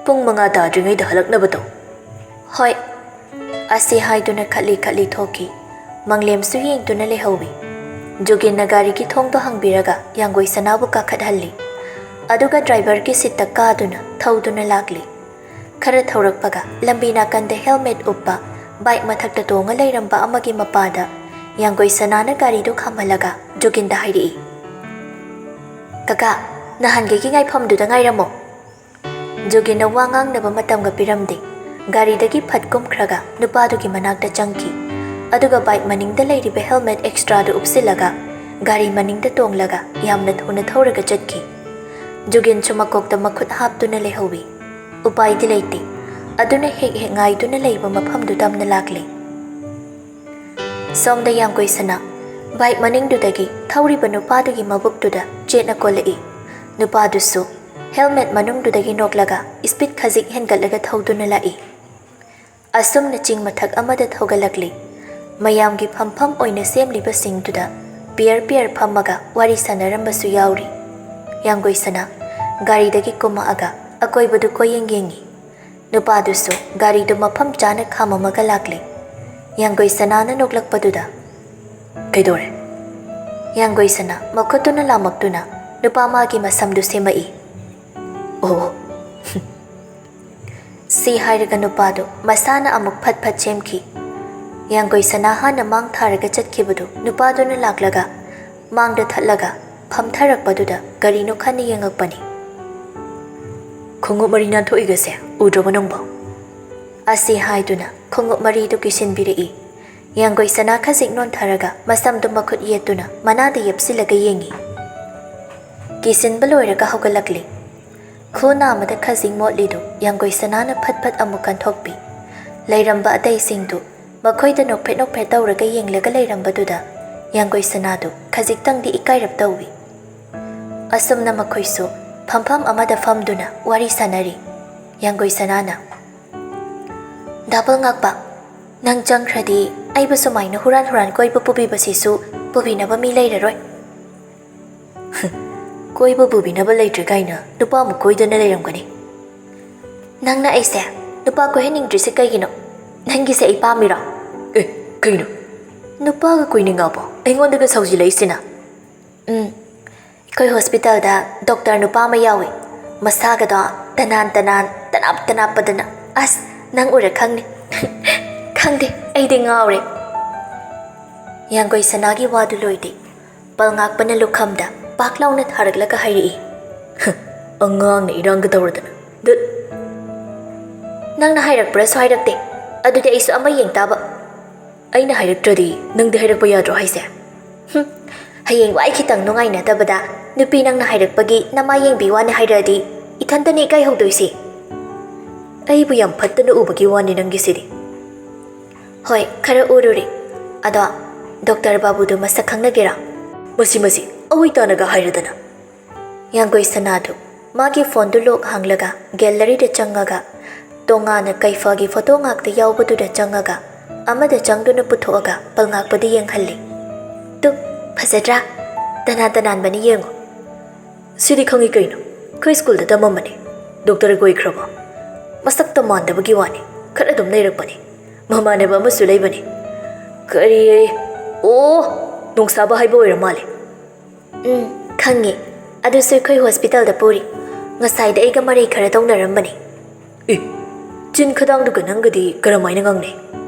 "ꯄꯨꯡ ꯃꯉꯥ ꯇꯥꯗ꯭ꯔꯤꯉꯩꯗ ꯍꯜꯂꯛꯅꯕ ꯇꯧ꯫" "ꯍꯣꯏ꯫" ꯑꯁꯤ ꯍꯥꯏꯗꯨꯅ ꯈꯠꯂꯤ ꯈꯠꯂꯤ ꯊꯣꯛꯈꯤ꯫ ꯃꯪꯂꯦꯝꯁꯨ ꯌꯦꯡꯗꯨꯅ ꯂꯩꯍꯧꯏ꯫ ꯖꯨꯒꯤꯟꯅ ꯒꯥꯔꯤꯒꯤ ꯊꯣꯡꯗꯣ ꯍꯥꯡꯕꯤꯔꯒ ꯌꯥꯡꯒꯣꯏ ꯁꯅꯥꯕꯨ ꯀꯥꯈꯠꯍꯜꯂꯤ꯫ ꯑꯗꯨꯒ ꯗ꯭ꯔꯥꯏꯚꯔꯒꯤ ꯁꯤꯠꯇ ꯀꯥꯗꯨꯅ ꯊꯧꯗꯨꯅ ꯂꯥꯛꯂꯤ꯫ ꯈꯔ ꯊꯧꯔꯛꯄꯒ ꯂꯝꯕꯤ ꯅꯥꯀꯟꯗ helmet ꯎꯞꯄ bike ꯃꯊꯛꯇ ꯇꯣꯡꯉ ꯂꯩꯔꯝꯕ ꯑꯃꯒꯤ ꯃꯄꯥꯗ ꯌꯥꯡꯒꯣꯏ ꯁꯅꯥꯅ ꯒꯥꯔꯤꯗꯨ ꯈꯥꯝꯍꯜꯂꯒ ꯖꯨꯒꯤꯟꯗ ꯍꯥꯏꯔꯛꯏ, "ꯀꯀꯥ, ꯅꯍꯥꯟꯒꯩꯒꯤ ꯉꯥꯏꯐꯝꯗꯨꯗ ꯉꯥꯏꯔꯝꯃꯣ꯫" ꯖꯨꯒꯤꯟꯅ ꯋꯥ ꯉꯥꯡꯅꯕ ꯃꯇꯝꯒ ꯄꯤꯔꯝꯗꯦ꯫ ꯒꯥꯔꯤꯗꯒꯤ ꯐꯠ ꯀꯨꯝꯈ꯭ꯔꯒ ꯅꯨꯄꯥꯗꯨꯒꯤ ꯃꯅꯥꯛꯇ ꯆꯪꯈꯤ꯫ ꯑꯗꯨꯒ bike ꯃꯅꯤꯡꯗ ꯂꯩꯔꯤꯕ helmet extraꯗꯨ ꯎꯞꯁꯤꯜꯂꯒ ꯒꯥꯔꯤ ꯃꯅꯤꯡꯗ ꯇꯣꯡꯂꯒ ꯌꯥꯝꯅ ꯊꯨꯅ ꯊꯧꯔꯒ ꯆꯠꯈꯤ꯫ ꯖꯨꯒꯤꯟꯁꯨ ꯃꯀꯣꯛꯇ ꯃꯈꯨꯠ ꯍꯥꯞꯇꯨꯅ ꯂꯩꯍꯧꯏ꯫ ꯎꯄꯥꯏꯗꯤ ꯂꯩꯇꯦ꯫ ꯑꯗꯨꯅ ꯍꯦꯛ ꯍꯦꯛ ꯉꯥꯏꯗꯨꯅ ꯂꯩꯕ ꯃꯐꯝꯗꯨ ꯇꯝꯅ ꯂꯥꯛꯂꯦ꯫ ꯁꯣꯝꯗ ꯌꯥꯡꯒꯣꯏ ꯁꯅꯥ bike ꯃꯅꯤꯡꯗꯨꯗꯒꯤ ꯊꯧꯔꯤꯕ ꯅꯨꯄꯥꯗꯨꯒꯤ ꯃꯕꯨꯛꯇꯨꯗ ꯆꯦꯠꯅ ꯀꯣꯜꯂꯛꯏ꯫ ꯅꯨꯄꯥꯗꯨꯁꯨ helmet ꯃꯅꯨꯡꯗꯨꯗꯒꯤ ꯅꯣꯛꯂꯒ speed ꯈꯖꯤꯛ ꯍꯦꯟꯒꯠꯂꯒ ꯊꯧꯗꯨꯅ ꯂꯥꯛꯏ꯫ ꯑꯁꯨꯝꯅ ꯆꯤꯡ ꯃꯊꯛ ꯑꯃꯗ ꯊꯧꯒꯠꯂꯛꯂꯤ꯫ ꯃꯌꯥꯝꯒꯤ ꯐꯝꯐꯝ ꯑꯣꯏꯅ ꯁꯦꯝꯂꯤꯕꯁꯤꯡꯗꯨꯗ pair pair ꯐꯝꯃꯒ ꯋꯥꯔꯤ ꯁꯥꯟꯅꯔꯝꯕꯁꯨ ꯌꯥꯎꯔꯤ꯫ ꯌꯥꯡꯒꯣꯏ ꯁꯅꯥ ꯒꯥꯔꯤꯗꯒꯤ ꯀꯨꯝꯃꯛꯑꯒ ꯑꯀꯣꯏꯕꯗꯨ ꯀꯣꯏꯌꯦꯡ ꯌꯦꯡꯉꯤ꯫ ꯅꯨꯄꯥꯗꯨꯁꯨ ꯒꯥꯔꯤꯗꯨ ꯃꯐꯝ ꯆꯥꯅ ꯈꯥꯝꯃꯝꯃꯒ ꯂꯥꯛꯂꯦ꯫ ꯌꯥꯡꯒꯣꯏ ꯁꯅꯥꯅ ꯅꯣꯛꯂꯛꯄꯗꯨꯗ, "ꯀꯩꯗꯧꯔꯦ?" ꯌꯥꯡꯒꯣꯏ ꯁꯅꯥ ꯃꯈꯨꯠꯇꯨꯅ ꯂꯥꯝꯃꯛꯇꯨꯅ ꯅꯨꯄꯥ ꯃꯥꯒꯤ ꯃꯁꯝꯗꯨ ꯁꯦꯝꯃꯛꯏ꯫ "ꯑꯣ, ꯁꯤ ꯍꯥꯏꯔꯒ ꯅꯨꯄꯥꯗꯨ ꯃꯁꯥꯅ ꯑꯃꯨꯛ ꯐꯠ ꯐꯠ ꯁꯦꯝꯈꯤ꯫ ꯌꯥꯡꯒꯣꯏ ꯁꯅꯥ ꯍꯥꯟꯅ ꯃꯥꯡ ꯊꯥꯔꯒ ꯆꯠꯈꯤꯕꯗꯨ ꯅꯨꯄꯥꯗꯨꯅ ꯂꯥꯛꯂꯒ ꯃꯥꯡꯗ ꯊꯠꯂꯒ ꯐꯝꯊꯔꯛꯄꯗꯨꯗ ꯀꯔꯤꯅꯣ ꯈꯟꯅ ꯌꯦꯡꯉꯛꯄꯅꯤ꯫ "ꯈꯣꯡꯎꯞ ꯃꯔꯤ ꯅꯥꯟꯊꯣꯛꯏꯒꯁꯦ ꯎꯗ꯭ꯔꯕꯣ ꯅꯪꯕꯣ?" ꯑꯁꯤ ꯍꯥꯏꯗꯨꯅ ꯈꯣꯡꯎꯞ ꯃꯔꯤꯗꯨ ꯀꯤꯁꯤꯟꯕꯤꯔꯛꯏ꯫ ꯌꯥꯡꯒꯣꯏ ꯁꯅꯥ ꯈꯖꯤꯛ ꯅꯣꯟꯊꯔꯒ ꯃꯁꯝꯗꯨ ꯃꯈꯨꯠ ꯌꯦꯠꯇꯨꯅ ꯃꯅꯥꯗ ꯌꯦꯞꯁꯤꯜꯂꯒ ꯌꯦꯡꯉꯤ꯫ ꯀꯤꯁꯤꯟꯕ ꯂꯣꯏꯔꯒ ꯍꯧꯒꯠꯂꯛꯂꯤ꯫ ꯈꯨ ꯅꯥꯝꯃꯗ ꯈꯖꯤꯛ ꯃꯣꯠꯂꯤꯗꯨ ꯌꯥꯡꯒꯣꯏ ꯁꯅꯥꯅ ꯐꯠ ꯐꯠ ꯑꯃꯨꯛ ꯀꯟꯊꯣꯛꯄꯤ꯫ ꯂꯩꯔꯝꯕ ꯑꯇꯩꯁꯤꯡꯗꯨ ꯃꯈꯣꯏꯗ ꯅꯣꯛꯐꯦꯠ ꯅꯣꯛꯐꯦꯠ ꯇꯧꯔꯒ ꯌꯦꯡꯂꯒ ꯂꯩꯔꯝꯕꯗꯨꯗ ꯌꯥꯡꯒꯣꯏ ꯁꯅꯥꯗꯨ ꯈꯖꯤꯛꯇꯪꯗꯤ ꯏꯀꯥꯏꯔꯞ ꯇꯧꯏ꯫ ꯑꯁꯨꯝꯅ ꯃꯈꯣꯏꯁꯨ ꯐꯝꯐꯝ ꯑꯃꯗ ꯐꯝꯗꯨꯅ ꯋꯥꯔꯤ ꯁꯥꯟꯅꯔꯤ꯫ ꯌꯥꯡꯒꯣꯏ ꯁꯅꯥꯅ, "ꯗꯥꯕꯜ ꯉꯥꯛꯄ, ꯅꯪ ꯆꯪꯈ꯭ꯔꯗꯤ ꯑꯩꯕꯨ ꯁꯨꯃꯥꯏꯅ ꯍꯨꯔꯥꯟ ꯍꯨꯔꯥꯟ ꯀꯣꯏꯕ ꯄꯨꯕꯤꯕꯁꯤꯁꯨ ꯄꯨꯕꯤꯅꯕ ꯃꯤ ꯂꯩꯔꯔꯣꯏ꯫" "ꯀꯣꯏꯕ ꯄꯨꯕꯤꯅꯕ ꯂꯩꯇ꯭ꯔꯦ ꯀꯥꯏꯅ ꯅꯨꯄꯥ ꯑꯃꯨꯛ ꯀꯣꯏꯗꯅ ꯂꯩꯔꯝꯒꯅꯤ꯫" "ꯅꯪꯅ ꯑꯩꯁꯦ ꯅꯨꯄꯥ ꯀꯣꯏꯍꯟꯅꯤꯡꯗ꯭ꯔꯤꯁꯦ ꯀꯩꯒꯤꯅꯣ? ꯅꯪꯒꯤꯁꯦ ꯑꯩ ꯄꯥꯝꯃꯤꯔꯣ?" "ꯑꯦ, ꯀꯩꯅꯣ?" "ꯅꯨꯄꯥꯒ ꯀꯣꯏꯅꯤꯡꯉꯕꯣ? ꯑꯩꯉꯣꯟꯗꯒ ꯁꯥꯎꯖꯤꯜꯂꯛꯏꯁꯤꯅ?" "ꯎꯝ, ꯑꯩꯈꯣꯏ ꯍꯣꯁꯄꯤꯇꯥꯜꯗ ꯗꯣꯛꯇꯔ ꯅꯨꯄꯥ ꯑꯃ ꯌꯥꯎꯏ꯫ ꯃꯁꯥꯒꯗꯣ ꯇꯅꯥꯟ ꯇꯅꯥꯟ, ꯇꯅꯥꯞ ꯇꯅꯥꯞꯄꯗꯅ꯫ ꯑꯁ, ꯅꯪ ꯎꯔ ꯈꯪꯅꯤ꯫ ꯈꯪꯗꯦ, ꯑꯩꯗꯤ ꯉꯥꯎꯔꯦ꯫ ꯌꯥꯡꯒꯣꯏ ꯁꯅꯥꯒꯤ ꯋꯥꯗꯨ ꯂꯣꯏꯗꯦ꯫ ꯄꯜꯉꯥꯛꯄꯅ ꯂꯨꯈꯝꯗ ꯄꯥꯛ ꯂꯥꯎꯅ ꯊꯥꯔꯛꯂꯒ ꯍꯥꯏꯔꯛꯏ꯫ "ꯑꯉꯥꯡꯅ ꯏꯔꯥꯡꯒ ꯇꯧꯔꯗꯅ꯫ ꯗꯨꯠ!" "ꯅꯪꯅ ꯍꯥꯏꯔꯛꯄ꯭ꯔꯥꯁꯨ ꯍꯥꯏꯔꯛꯇꯦ꯫ ꯑꯗꯨꯗꯤ ꯑꯩꯁꯨ ꯑꯃ ꯌꯦꯡ ꯇꯥꯕ꯫" "ꯑꯩꯅ ꯍꯥꯏꯔꯛꯇ꯭ꯔꯗꯤ ꯅꯪꯗꯤ ꯍꯥꯏꯔꯛꯄ ꯌꯥꯗ꯭ꯔꯣ ꯍꯥꯏꯁꯦ?" "ꯍꯨꯝ, ꯍꯌꯦꯡ ꯋꯥꯏ ꯈꯤꯇꯪ ꯅꯨꯡꯉꯥꯏꯅꯗꯕꯗ ꯅꯨꯄꯤ ꯅꯪꯅ ꯍꯥꯏꯔꯛꯄꯒꯤ ꯅꯃꯥꯏ ꯌꯦꯡꯕꯤ ꯋꯥꯅꯤ ꯍꯥꯏꯔꯛꯑꯗꯤ ꯏꯊꯟꯇꯅꯤ ꯏꯀꯥꯏꯍꯧꯗꯣꯏꯁꯤ꯫" "ꯑꯩꯕꯨ ꯌꯥꯝ ꯐꯠꯇꯅ ꯎꯕꯒꯤ ꯋꯥꯅꯤ ꯅꯪꯒꯤꯁꯤꯗꯤ꯫" "ꯍꯣꯏ, ꯈꯔ ꯎꯔꯨꯔꯦ꯫ ꯑꯗꯣ ꯗꯣꯛꯇꯔ ꯕꯥꯕꯨꯗꯨ ꯃꯁꯛ ꯈꯪꯅꯒꯦꯔꯥ?" "ꯃꯁꯤ, ꯃꯁꯤ, ꯑꯋꯣꯏ ꯇꯥꯅꯒ ꯍꯥꯏꯔꯗꯅ!" ꯌꯥꯡꯒꯣꯏ ꯁꯅꯥꯗꯨ ꯃꯥꯒꯤ ꯐꯣꯟꯗꯨ ꯂꯣꯛ ꯍꯥꯡꯂꯒ ꯒꯦꯂꯔꯤꯗ ꯆꯪꯉꯒ ꯇꯣꯉꯥꯟꯅ ꯀꯩꯐꯥꯒꯤ ꯐꯣꯇꯣ ꯉꯥꯛꯇ ꯌꯥꯎꯕꯗꯨꯗ ꯆꯪꯉꯒ ꯑꯃꯗ ꯆꯪꯗꯨꯅ ꯄꯨꯊꯣꯛꯑꯒ ꯄꯜꯉꯥꯛꯄꯗ ꯌꯦꯡꯍꯜꯂꯤ꯫ "ꯇꯨ, ꯐꯖꯗ꯭ꯔꯥ? ꯇꯅꯥꯟ ꯇꯅꯥꯟꯕꯅꯤ ꯌꯦꯡꯉꯨ꯫" "ꯁꯤꯗꯤ ꯈꯪꯉꯤ ꯀꯩꯅꯣ, ꯑꯩꯈꯣꯏ ꯁ꯭ꯀꯨꯜꯗ ꯇꯝꯃꯝꯕꯅꯦ꯫" "ꯗꯣꯛꯇꯔ ꯑꯣꯏꯈ꯭ꯔꯕꯣ?" "ꯃꯁꯛꯇ ꯃꯥꯟꯗꯕꯒꯤ ꯋꯥꯅꯤ, ꯈꯔ ꯑꯗꯨꯝ ꯂꯩꯔꯛꯄꯅꯦ꯫ ꯃꯃꯥꯟꯅꯕ ꯑꯃꯁꯨ ꯂꯩꯕꯅꯦ꯫ ꯀꯔꯤ? ꯑꯣ, ꯅꯣꯡꯁꯥꯕ ꯍꯥꯏꯕ ꯑꯣꯏꯔ ꯃꯥꯜꯂꯦ꯫" "ꯎꯝ, ꯈꯪꯉꯦ꯫ ꯑꯗꯨꯁꯨ ꯑꯩꯈꯣꯏ ꯍꯣꯁꯄꯤꯇꯥꯜꯗ ꯄꯨꯔꯤ꯫ ꯉꯁꯥꯏꯗ ꯑꯩꯒ ꯃꯔꯩ ꯈꯔ ꯇꯧꯅꯔꯝꯕꯅꯦ꯫" "ꯑꯦ, ꯆꯤꯟ ꯈꯗꯥꯡꯗꯨꯒ ꯅꯪꯒꯗꯤ ꯀꯔꯝꯍꯥꯏꯅ ꯉꯥꯡꯅꯩ?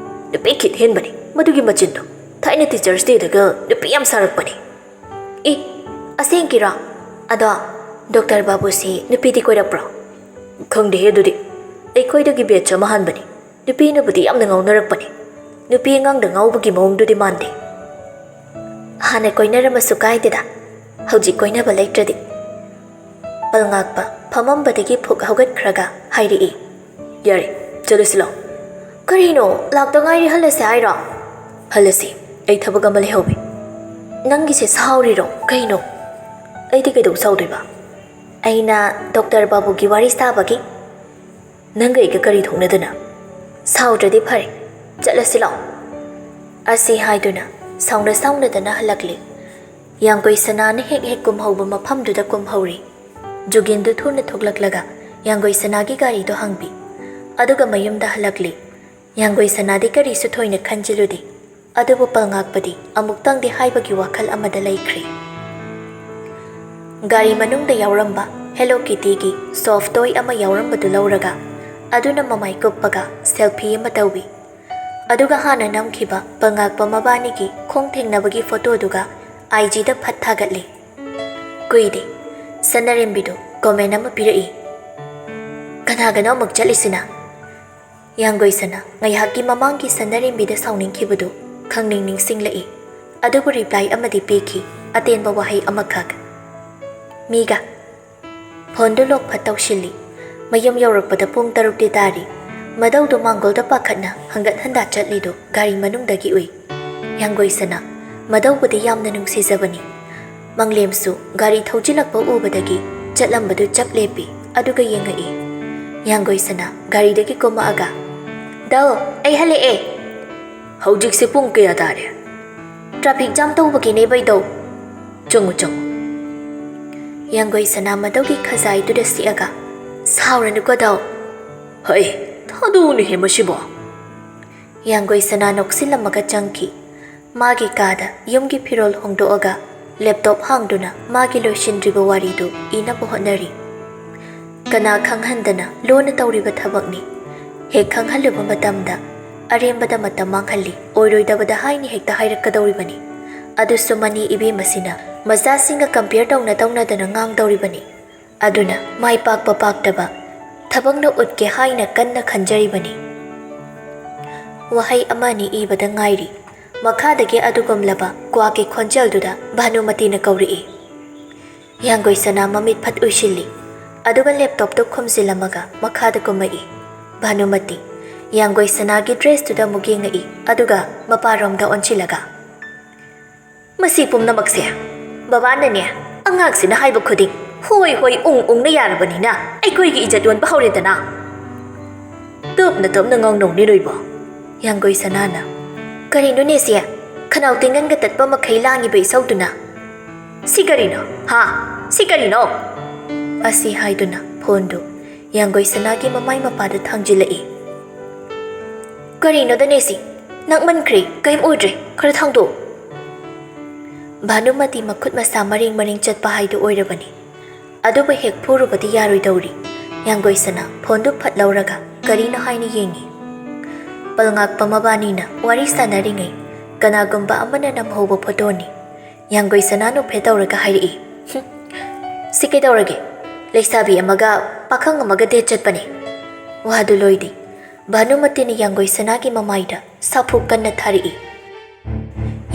ꯅꯨꯄꯤ ꯈꯤꯠ ꯍꯦꯟꯕꯅꯦ ꯃꯗꯨꯒꯤ ꯃꯆꯤꯟꯗꯣ꯫ ꯊꯥꯏꯅ ꯇꯤꯆꯔꯁ ꯗꯦꯗꯒ ꯅꯨꯄꯤ ꯌꯥꯝ ꯁꯥꯔꯛꯄꯅꯦ꯫" "ꯑꯦ, ꯑꯁꯦꯡꯀꯤꯔꯣ? ꯑꯗꯣ ꯗꯣꯛꯇꯔ ꯕꯥꯕꯨꯁꯤ ꯅꯨꯄꯤꯗꯤ ꯀꯣꯏꯔꯛꯄ꯭ꯔꯣ?" "ꯈꯪꯗꯦꯍꯦ ꯑꯗꯨꯗꯤ꯫ ꯑꯩꯈꯣꯏꯗꯒꯤ ꯕꯦꯠꯆ ꯑꯃ ꯍꯥꯟꯕꯅꯤ꯫ ꯅꯨꯄꯤꯅꯕꯨꯗꯤ ꯌꯥꯝꯅ ꯉꯥꯎꯅꯔꯛꯄꯅꯦ꯫ ꯅꯨꯄꯤ ꯑꯉꯥꯡꯗ ꯉꯥꯎꯕꯒꯤ ꯃꯑꯣꯡꯗꯨꯗꯤ ꯃꯥꯟꯗꯦ꯫" "ꯍꯥꯟꯅ ꯀꯣꯏꯅꯔꯝꯃꯁꯨ ꯀꯥꯏꯗꯦꯗ, ꯍꯧꯖꯤꯛ ꯀꯣꯏꯅꯕ ꯂꯩꯇ꯭ꯔꯗꯤ꯫" ꯄꯜꯉꯥꯛꯄ ꯐꯝꯃꯝꯕꯗꯒꯤ ꯐꯨꯛ ꯍꯧꯒꯠꯈ꯭ꯔꯒ ꯍꯥꯏꯔꯛꯏ꯫ "ꯌꯥꯔꯦ, ꯆꯠꯂꯁꯤ ꯂꯥꯛꯑꯣ꯫" "ꯀꯔꯤꯅꯣ, ꯂꯥꯛꯇ ꯉꯥꯏꯔꯤ ꯍꯜꯂꯁꯦ ꯍꯥꯏꯔꯣ?" "ꯍꯜꯂꯁꯤ, ꯑꯩ ꯊꯕꯛ ꯑꯃ ꯂꯩꯍꯧꯋꯤ꯫" "ꯅꯪꯒꯤꯁꯦ ꯁꯥꯎꯔꯤꯔꯣ ꯀꯩꯅꯣ?" "ꯑꯩꯗꯤ ꯀꯩꯗꯧ ꯁꯥꯎꯗꯣꯏꯕ?" "ꯑꯩꯅ ꯗꯣꯛꯇꯔ ꯕꯥꯕꯨꯒꯤ ꯋꯥꯔꯤ ꯁꯥꯕꯒꯤ꯫" "ꯅꯪꯒ ꯑꯩꯒ ꯀꯔꯤ ꯊꯣꯛꯅꯗꯅ?" "ꯁꯥꯎꯗ꯭ꯔꯗꯤ ꯐꯔꯦ, ꯆꯠꯂꯁꯤ ꯂꯥꯛꯑꯣ꯫" ꯑꯁꯤ ꯍꯥꯏꯗꯨꯅ ꯁꯥꯎꯅ ꯁꯥꯎꯅꯗꯅ ꯍꯜꯂꯛꯂꯤ꯫ ꯌꯥꯡꯒꯣꯏ ꯁꯅꯥꯅ ꯍꯦꯛ ꯍꯦꯛ ꯀꯨꯝꯍꯧꯕ ꯃꯐꯝꯗꯨꯗ ꯀꯨꯝꯍꯧꯔꯤ꯫ ꯖꯨꯒꯤꯟꯗꯨ ꯊꯨꯅ ꯊꯣꯛꯂꯛꯂꯒ ꯌꯥꯡꯒꯣꯏ ꯁꯅꯥꯒꯤ ꯒꯥꯔꯤꯗꯨ ꯍꯪꯕꯤ꯫ ꯑꯗꯨꯒ ꯃꯌꯨꯝꯗ ꯍꯜꯂꯛꯂꯤ꯫ ꯌꯥꯡꯒꯣꯏ ꯁꯅꯥꯗꯤ ꯀꯔꯤꯁꯨ ꯊꯣꯏꯅ ꯈꯟꯖꯤꯜꯂꯨꯗꯦ꯫ ꯑꯗꯨꯕꯨ ꯄꯜꯉꯥꯛꯄꯗꯤ ꯑꯃꯨꯛꯇꯪꯗꯤ ꯍꯥꯏꯕꯒꯤ ꯋꯥꯈꯜ ꯑꯃꯗ ꯂꯩꯈ꯭ꯔꯦ꯫ ꯒꯥꯔꯤ ꯃꯅꯨꯡꯗ ꯌꯥꯎꯔꯝꯕ Hello Kittyꯒꯤ soft toy ꯑꯃ ꯌꯥꯎꯔꯝꯕꯗꯨ ꯂꯧꯔꯒ ꯑꯗꯨꯅ ꯃꯃꯥꯏ ꯀꯨꯞꯄꯒ selfie ꯑꯃ ꯇꯧꯏ꯫ ꯑꯗꯨꯒ ꯍꯥꯟꯅ ꯅꯝꯈꯤꯕ ꯄꯉꯥꯛꯄ ꯃꯕꯥꯅꯤꯒꯤ ꯈꯣꯡ ꯊꯦꯡꯅꯕꯒꯤ photoꯗꯨꯒ IGꯗ ꯐꯠ ꯊꯥꯒꯠꯂꯤ꯫ ꯀꯨꯏꯗꯦ, ꯁꯅꯥꯔꯦꯝꯕꯤꯗꯨ comment ꯑꯃ ꯄꯤꯔꯛꯏ꯫ "ꯀꯅꯥꯒꯅꯣ ꯑꯃꯨꯛ ꯆꯠꯂꯤꯁꯤꯅ?" ꯌꯥꯡꯒꯣꯏꯁꯅꯥ ꯉꯥꯏꯍꯥꯛꯀꯤ ꯃꯃꯥꯡꯒꯤ ꯁꯅꯥꯔꯦꯝꯕꯤꯗ ꯁꯥꯎꯅꯤꯡꯈꯤꯕꯗꯨ ꯈꯪꯅꯤꯡ ꯅꯤꯡꯁꯤꯡꯂꯛꯏ꯫ ꯑꯗꯨꯕꯨ reply ꯑꯃꯗꯤ ꯄꯤꯈꯤ, ꯑꯇꯦꯟꯕ ꯋꯥꯍꯩ ꯑꯃꯈꯛ꯫ "ꯃꯤꯒ꯫" Phoneꯗꯨ lock ꯐꯠ ꯇꯧꯁꯤꯜꯂꯤ꯫ ꯃꯌꯨꯝ ꯌꯧꯔꯛꯄꯗ ꯄꯨꯡ ꯇꯔꯨꯛꯇꯤ ꯇꯥꯔꯤ꯫ ꯃꯗꯧꯗꯨ ꯃꯥꯡꯒꯣꯜꯗ ꯄꯥꯈꯠꯅ ꯍꯪꯒꯠ ꯍꯟꯗꯥ ꯆꯠꯂꯤꯗꯨ ꯒꯥꯔꯤ ꯃꯅꯨꯡꯗꯒꯤ ꯎꯏ꯫ ꯌꯥꯡꯒꯣꯏꯁꯅꯥ ꯃꯗꯧꯕꯨꯗꯤ ꯌꯥꯝꯅ ꯅꯨꯡꯁꯤꯖꯕꯅꯤ꯫ ꯃꯪꯂꯦꯝꯁꯨ ꯒꯥꯔꯤ ꯊꯧꯖꯤꯜꯂꯛꯄ ꯎꯕꯗꯒꯤ ꯆꯠꯂꯝꯕꯗꯨ ꯆꯞ ꯂꯦꯞꯄꯤ, ꯑꯗꯨꯒ ꯌꯦꯡꯉꯛꯏ꯫ ꯌꯥꯡꯒꯣꯏꯁꯅꯥ ꯒꯥꯔꯤꯗꯒꯤ ꯀꯨꯝꯃꯛꯑꯒ, "ꯗꯧ, ꯑꯩ ꯍꯜꯂꯛꯑꯦ!" "ꯍꯧꯖꯤꯛꯁꯦ ꯄꯨꯡ ꯀꯌꯥ ꯇꯥꯔꯦ?" "Traffic jam ꯇꯧꯕꯒꯤꯅꯦ ꯕꯩꯗꯧ꯫ ꯆꯪꯉꯨ, ꯆꯪꯉꯨ꯫" ꯌꯥꯡꯒꯣꯏꯁꯅꯥ ꯃꯗꯧꯒꯤ ꯈꯖꯥꯏꯗꯨꯗ ꯁꯤꯛꯑꯒ, "ꯁꯥꯎꯔꯅꯨꯀꯣ ꯗꯧ꯫" "ꯍꯩ, ꯊꯥꯗꯣꯛꯎꯅꯦꯍꯦ ꯃꯁꯤꯕꯣ!" ꯌꯥꯡꯒꯣꯏꯁꯅꯥ ꯅꯣꯛꯁꯤꯜꯂꯝꯃꯒ ꯆꯪꯈꯤ꯫ ꯃꯥꯒꯤ ꯀꯥꯗ ꯌꯨꯝꯒꯤ ꯐꯤꯔꯣꯜ ꯍꯣꯡꯗꯣꯛꯑꯒ laptop ꯍꯥꯡꯗꯨꯅ ꯃꯥꯒꯤ ꯂꯣꯏꯁꯤꯟꯗ꯭ꯔꯤꯕ ꯋꯥꯔꯤꯗꯨ ꯏꯅꯕ ꯍꯣꯠꯅꯔꯤ꯫ ꯀꯅꯥ ꯈꯪꯍꯟꯗꯅ ꯂꯣꯟꯅ ꯇꯧꯔꯤꯕ ꯊꯕꯛꯅꯤ꯫ ꯍꯦꯛ ꯈꯪꯍꯜꯂꯨꯕ ꯃꯇꯝꯗ ꯑꯔꯦꯝꯕꯗ ꯃꯇꯝ ꯃꯥꯡꯍꯜꯂꯤ, ꯑꯣꯏꯔꯣꯏꯗꯕꯗ ꯍꯥꯏꯅ ꯍꯦꯛꯇ ꯍꯥꯏꯔꯛꯀꯗꯧꯔꯤꯕꯅꯤ꯫ ꯑꯗꯨꯁꯨ ꯃꯅꯤ ꯏꯕꯦꯝꯃꯁꯤꯅ ꯃꯆꯥꯁꯤꯡꯒ compare ꯇꯧꯅ ꯇꯧꯅꯗꯅ ꯉꯥꯡꯗꯧꯔꯤꯕꯅꯤ꯫ ꯑꯗꯨꯅ ꯃꯥꯏ ꯄꯥꯛꯄ ꯄꯥꯛꯇꯕ ꯊꯕꯛꯅ ꯎꯠꯀꯦ ꯍꯥꯏꯅ ꯀꯟꯅ ꯈꯟꯖꯔꯤꯕꯅꯤ꯫ ꯋꯥꯍꯩ ꯑꯃ ꯑꯅꯤ ꯏꯕꯗ ꯉꯥꯏꯔꯤ꯫ ꯃꯈꯥꯗꯒꯤ ꯑꯗꯨꯒꯨꯝꯂꯕ ꯀ꯭ꯋꯥꯛꯀꯤ ꯈꯣꯟꯖꯦꯜꯗꯨꯗ ꯚꯥꯅꯨꯃꯇꯤꯅ ꯀꯧꯔꯛꯏ꯫ ꯌꯥꯡꯒꯣꯏꯁꯅꯥ ꯃꯃꯤꯠ ꯐꯠ ꯎꯏꯁꯤꯜꯂꯤ, ꯑꯗꯨꯒ laptopꯇꯨ ꯈꯨꯝꯖꯤꯜꯂꯝꯃꯒ ꯃꯈꯥꯗ ꯀꯨꯝꯃꯛꯏ꯫ ꯚꯥꯅꯨꯃꯇꯤ꯫ ꯌꯥꯡꯒꯣꯏꯁꯅꯥꯒꯤ dressꯇꯨꯗ ꯑꯃꯨꯛ ꯌꯦꯡꯉꯛꯏ, ꯑꯗꯨꯒ ꯃꯄꯥꯔꯣꯝꯗ ꯑꯣꯟꯁꯤꯜꯂꯒ, "ꯃꯁꯤ ꯄꯨꯝꯅꯃꯛꯁꯦ ꯕꯕꯥꯅꯅꯦ, ꯑꯉꯥꯡꯁꯤꯅ ꯍꯥꯏꯕ ꯈꯨꯗꯤꯡ ꯍꯣꯏ ꯍꯣꯏ ꯎꯪ ꯎꯪꯅ ꯌꯥꯔꯕꯅꯤꯅ ꯑꯩꯈꯣꯏꯒꯤ ꯏꯖꯠ ꯌꯣꯟꯕ ꯍꯧꯔꯦꯗꯅ꯫" "ꯇꯞꯅ ꯇꯞꯅ ꯉꯥꯡꯅꯧꯅꯦ ꯅꯣꯏꯕꯣ꯫" ꯌꯥꯡꯒꯣꯏꯁꯅꯥꯅ, "ꯀꯔꯤꯅꯣꯅꯦ ꯁꯤ? ꯈꯅꯥꯎ ꯇꯤꯡꯒꯟꯒ ꯇꯠꯄ ꯃꯈꯩ ꯂꯥꯡꯉꯤꯕ ꯏꯁꯧꯗꯨꯅ?" "ꯁꯤ ꯀꯔꯤꯅꯣ? ꯍꯥ? ꯁꯤ ꯀꯔꯤꯅꯣ?" ꯑꯁꯤ ꯍꯥꯏꯗꯨꯅ phoneꯗꯨ ꯌꯥꯡꯒꯣꯏꯁꯅꯥꯒꯤ ꯃꯃꯥꯏ ꯃꯄꯥꯗ ꯊꯥꯡꯖꯤꯜꯂꯛꯏ꯫ "ꯀꯔꯤꯅꯣꯗꯅꯦ ꯁꯤ? ꯅꯛꯃꯟꯈ꯭ꯔꯦ, ꯀꯔꯤꯝ ꯎꯗ꯭ꯔꯦ, ꯈꯔ ꯊꯥꯡꯗꯣꯛꯎ꯫" ꯚꯥꯅꯨꯃꯇꯤ ꯃꯈꯨꯠ ꯃꯁꯥ ꯃꯔꯦꯡ ꯃꯔꯦꯡ ꯆꯠꯄ ꯍꯥꯏꯗꯨ ꯑꯣꯏꯔꯕꯅꯤ꯫ ꯑꯗꯨꯕꯨ ꯍꯦꯛ ꯐꯨꯔꯨꯕꯗꯤ ꯌꯥꯔꯣꯏꯗꯧꯔꯤ꯫ ꯌꯥꯡꯒꯣꯏꯁꯅꯥ ꯐꯣꯟꯗꯨ ꯐꯠ ꯂꯧꯔꯒ ꯀꯔꯤꯅꯣ ꯍꯥꯏꯅ ꯌꯦꯡꯉꯤ꯫ ꯄꯜꯉꯥꯛꯄ ꯃꯕꯥꯅꯤꯅ ꯋꯥꯔꯤ ꯁꯥꯟꯅꯔꯤꯉꯩ ꯀꯅꯥꯒꯨꯝꯕ ꯑꯃꯅ ꯅꯝꯍꯧꯕ ꯐꯣꯇꯣꯅꯤ꯫ ꯌꯥꯡꯒꯣꯏꯁꯅꯥ ꯅꯣꯛꯐꯦꯠ ꯇꯧꯔꯒ ꯍꯥꯏꯔꯛꯏ, "ꯍꯨꯝ, ꯁꯤ ꯀꯩꯗꯧꯔꯒꯦ? ꯂꯩꯁꯥꯕꯤ ꯑꯃꯒ ꯄꯥꯈꯪ ꯑꯃꯒ ꯗꯦꯠ ꯆꯠꯄꯅꯦ꯫" ꯋꯥꯗꯨ ꯂꯣꯏꯗꯦ꯫ ꯚꯥꯅꯨꯃꯇꯤꯅ ꯌꯥꯡꯒꯣꯏꯁꯅꯥꯒꯤ ꯃꯃꯥꯏꯗ ꯁꯥꯐꯨ ꯀꯟꯅ ꯊꯥꯔꯛꯏ꯫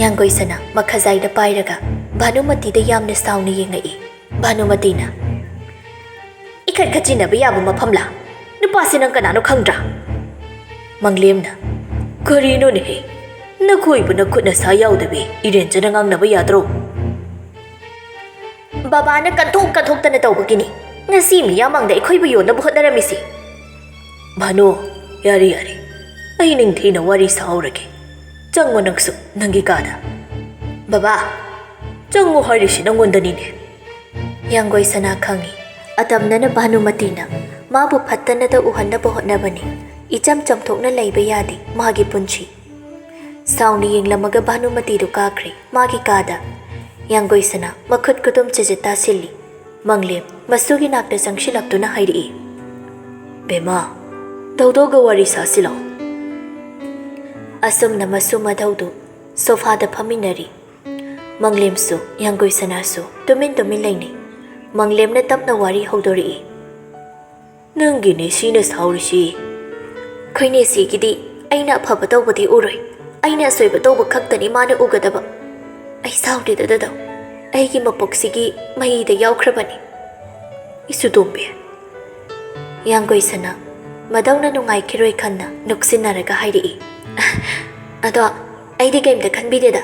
ꯌꯥꯡꯒꯣꯏꯁꯅꯥ ꯃꯈꯖꯥꯏꯗ ꯄꯥꯏꯔꯒ ꯚꯥꯅꯨꯃꯇꯤꯗ ꯌꯥꯝꯅ ꯁꯥꯎꯅ ꯌꯦꯡꯉꯛꯏ꯫ ꯚꯥꯅꯨꯃꯇꯤꯅ, "ꯏꯈꯠ ꯈꯠꯆꯤꯟꯅꯕ ꯌꯥꯕ ꯃꯐꯝꯂꯥ? ꯅꯨꯄꯥꯁꯤ ꯅꯪ ꯀꯅꯥꯅꯣ ꯈꯪꯗ꯭ꯔꯥ?" ꯃꯪꯂꯦꯝꯅ, "ꯀꯔꯤꯅꯣꯅꯦꯍꯦ? ꯅꯈꯣꯏꯕꯨ ꯅꯈꯨꯠ ꯅꯁꯥ ꯌꯥꯎꯗꯕꯤ ꯏꯔꯦꯟꯖꯅ ꯉꯥꯡꯅꯕ ꯌꯥꯗ꯭ꯔꯣ?" "ꯕꯕꯥꯅ ꯀꯟꯊꯣꯛ ꯀꯟꯊꯣꯛꯇꯅ ꯇꯧꯕꯒꯤꯅꯤ ꯉꯁꯤ ꯃꯤꯌꯥꯝꯃꯥꯡꯗ ꯑꯩꯈꯣꯏꯕꯨ ꯌꯣꯟꯅꯕ ꯍꯣꯠꯅꯔꯝꯃꯤꯁꯤ꯫" "ꯚꯥꯅꯨ, ꯌꯥꯔꯦ, ꯌꯥꯔꯦ꯫ ꯑꯩ ꯅꯤꯡꯊꯤꯅ ꯋꯥꯔꯤ ꯁꯥꯍꯧꯔꯒꯦ꯫ ꯆꯪꯉꯣ ꯅꯪꯁꯨ ꯅꯪꯒꯤ ꯀꯥꯗ꯫" "ꯕꯕꯥ!" "ꯆꯪꯉꯣ ꯍꯥꯏꯔꯤꯁꯤ ꯅꯪꯉꯣꯟꯗꯅꯤꯅꯦ꯫" ꯌꯥꯡꯒꯣꯏꯁꯅꯥ ꯈꯪꯏ꯫ ꯑꯇꯝꯅꯅ ꯚꯥꯅꯨꯃꯇꯤꯅ ꯃꯥꯕꯨ ꯐꯠꯇꯅꯗ ꯎꯍꯟꯅꯕ ꯍꯣꯠꯅꯕꯅꯤ꯫ ꯏꯆꯝ ꯆꯝꯊꯣꯛꯅ ꯂꯩꯕ ꯌꯥꯗꯦ ꯃꯥꯒꯤ ꯄꯨꯟꯁꯤ꯫ ꯁꯥꯎꯅ ꯌꯦꯡꯂꯝꯃꯒ ꯚꯥꯅꯨꯃꯇꯤꯗꯨ ꯀꯥꯈ꯭ꯔꯦ ꯃꯥꯒꯤ ꯀꯥꯗ꯫ ꯌꯥꯡꯒꯣꯏꯁꯅꯥ ꯃꯈꯨꯠ ꯈꯨꯗꯨꯝ ꯆꯤꯖꯤꯠ ꯇꯥꯁꯤꯜꯂꯤ꯫ ꯃꯪꯂꯦꯝ ꯃꯁꯨꯒꯤ ꯅꯥꯛꯇ ꯆꯪꯁꯤꯜꯂꯛꯇꯨꯅ ꯍꯥꯏꯔꯛꯏ, "ꯕꯦꯝꯃ, ꯙꯧꯙꯧꯒ ꯋꯥꯔꯤ ꯁꯥꯁꯤꯂꯣ꯫" ꯑꯁꯨꯝꯅ ꯃꯁꯨ ꯃꯙꯧꯗꯨ ꯁꯣꯐꯥꯗ ꯐꯝꯃꯤꯟꯅꯔꯤ꯫ ꯃꯪꯂꯦꯝꯁꯨ ꯌꯥꯡꯒꯣꯏꯁꯅꯥꯁꯨ ꯇꯨꯃꯤꯟ ꯇꯨꯃꯤꯟ ꯂꯩꯅꯩ꯫ ꯃꯪꯂꯦꯝꯅ ꯇꯞꯅ ꯋꯥꯔꯤ ꯍꯧꯗꯣꯔꯛꯏ꯫ "ꯅꯪꯒꯤ ꯅꯦꯁꯤꯅ ꯁꯥꯎꯔꯤꯁꯤ?" "ꯑꯩꯈꯣꯏ ꯅꯦꯁꯤꯒꯤꯗꯤ ꯑꯩꯅ ꯑꯐꯕ ꯇꯧꯕꯗꯤ ꯎꯔꯣꯏ꯫ ꯑꯩꯅ ꯑꯁꯣꯏꯕ ꯇꯧꯕ ꯈꯛꯇꯅꯤ ꯃꯥꯅ ꯎꯒꯗꯕ꯫ ꯑꯩ ꯁꯥꯎꯗꯦꯗ ꯗꯥꯗꯥꯎ꯫ ꯑꯩꯒꯤ ꯃꯄꯣꯛꯁꯤꯒꯤ ꯃꯍꯤꯗ ꯌꯥꯎꯈ꯭ꯔꯕꯅꯤ꯫" "ꯏꯁꯨ ꯇꯣꯝꯕꯤ꯫" ꯌꯥꯡꯒꯣꯏꯁꯅꯥ ꯃꯗꯧꯅ ꯅꯨꯡꯉꯥꯏꯈꯤꯔꯣꯏ ꯈꯟꯅ ꯅꯣꯛꯁꯤꯟꯅꯔꯒ ꯍꯥꯏꯔꯛꯏ, "ꯑꯗꯣ ꯑꯩꯗꯤ ꯀꯩꯝꯇ ꯈꯟꯕꯤꯗꯦꯗ꯫"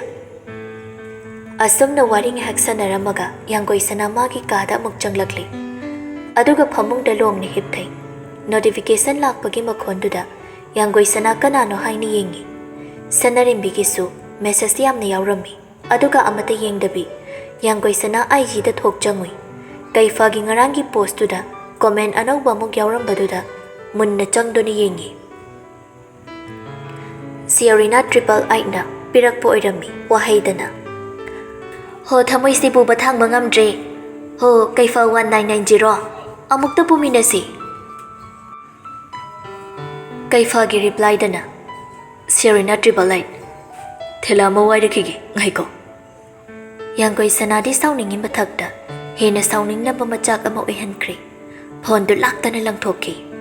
ꯑꯁꯨꯝꯅ ꯋꯥꯔꯤ ꯉꯥꯏꯍꯥꯛ ꯁꯥꯟꯅꯔꯝꯃꯒ ꯌꯥꯡꯒꯣꯏꯁꯅꯥ ꯃꯥꯒꯤ ꯀꯥꯗ ꯑꯃꯨꯛ ꯆꯪꯂꯛꯂꯦ꯫ ꯑꯗꯨꯒ ꯐꯃꯨꯡꯗ ꯂꯣꯡꯅ ꯍꯤꯞꯊꯩ꯫ ꯅꯣꯇꯤꯐꯤꯀꯦꯁꯟ ꯂꯥꯛꯄꯒꯤ ꯃꯈꯣꯟꯗꯨꯗ ꯌꯥꯡꯒꯣꯏꯁꯅꯥ ꯀꯅꯥꯅꯣ ꯍꯥꯏꯅ ꯌꯦꯡꯉꯤ꯫ ꯁꯅꯥꯔꯦꯝꯕꯤꯒꯤꯁꯨ ꯃꯦꯁꯦꯖ ꯌꯥꯝꯅ ꯌꯥꯎꯔꯝꯃꯤ꯫ ꯑꯗꯨꯒ ꯑꯃꯠꯇ ꯌꯦꯡꯗꯕꯤ ꯌꯥꯡꯒꯣꯏꯁꯅꯥ ꯑꯥꯏ ꯖꯤꯗ ꯊꯣꯛ ꯆꯪꯉꯨꯏ꯫ ꯀꯩꯐꯥꯒꯤ ꯉꯔꯥꯡꯒꯤ ꯄꯣꯁꯇꯨꯗ ꯀꯣꯃꯦꯟ ꯑꯅꯧꯕ ꯑꯃꯨꯛ ꯌꯥꯎꯔꯝꯕꯗꯨꯗ ꯃꯨꯟꯅ ꯆꯪꯗꯨꯅ ꯌꯦꯡꯉꯤ꯫ ꯁꯤꯌꯣꯔꯤꯅꯥ ꯇ꯭ꯔꯤꯄꯜ ꯑꯩꯠꯅ ꯄꯤꯔꯛꯄ ꯑꯣꯏꯔꯝꯃꯤ ꯋꯥꯍꯩꯗꯅ, "ꯍꯣ, ꯊꯃꯣꯏꯁꯤꯕꯨ ꯄꯣꯊꯥꯡꯕ ꯉꯝꯗ꯭ꯔꯦ꯫ ꯍꯣ, ꯀꯩꯐ one nine nine zero, ꯑꯃꯨꯛꯇ ꯄꯨꯃꯤꯟꯅꯁꯤ꯫ ꯀꯩꯐꯒꯤ replyꯗꯅ, "Serena triple eight, ꯊꯤꯜꯂꯛꯑꯝꯃꯣ, ꯋꯥꯏꯔꯛꯈꯤꯒꯦ, ꯉꯥꯏꯈꯣ꯫" ꯌꯥꯡꯒꯣꯏ ꯁꯅꯥꯗꯤ ꯁꯥꯎꯅꯤꯡꯉꯤ ꯃꯊꯛꯇ ꯍꯦꯟꯅ ꯁꯥꯎꯅꯤꯡꯅꯕ ꯃꯆꯥꯛ ꯑꯃ ꯑꯣꯏꯍꯟꯈ꯭ꯔꯦ꯫ ꯐꯣꯟꯗꯨ ꯂꯥꯛꯇꯅ ꯂꯪꯊꯣꯛꯈꯤ꯫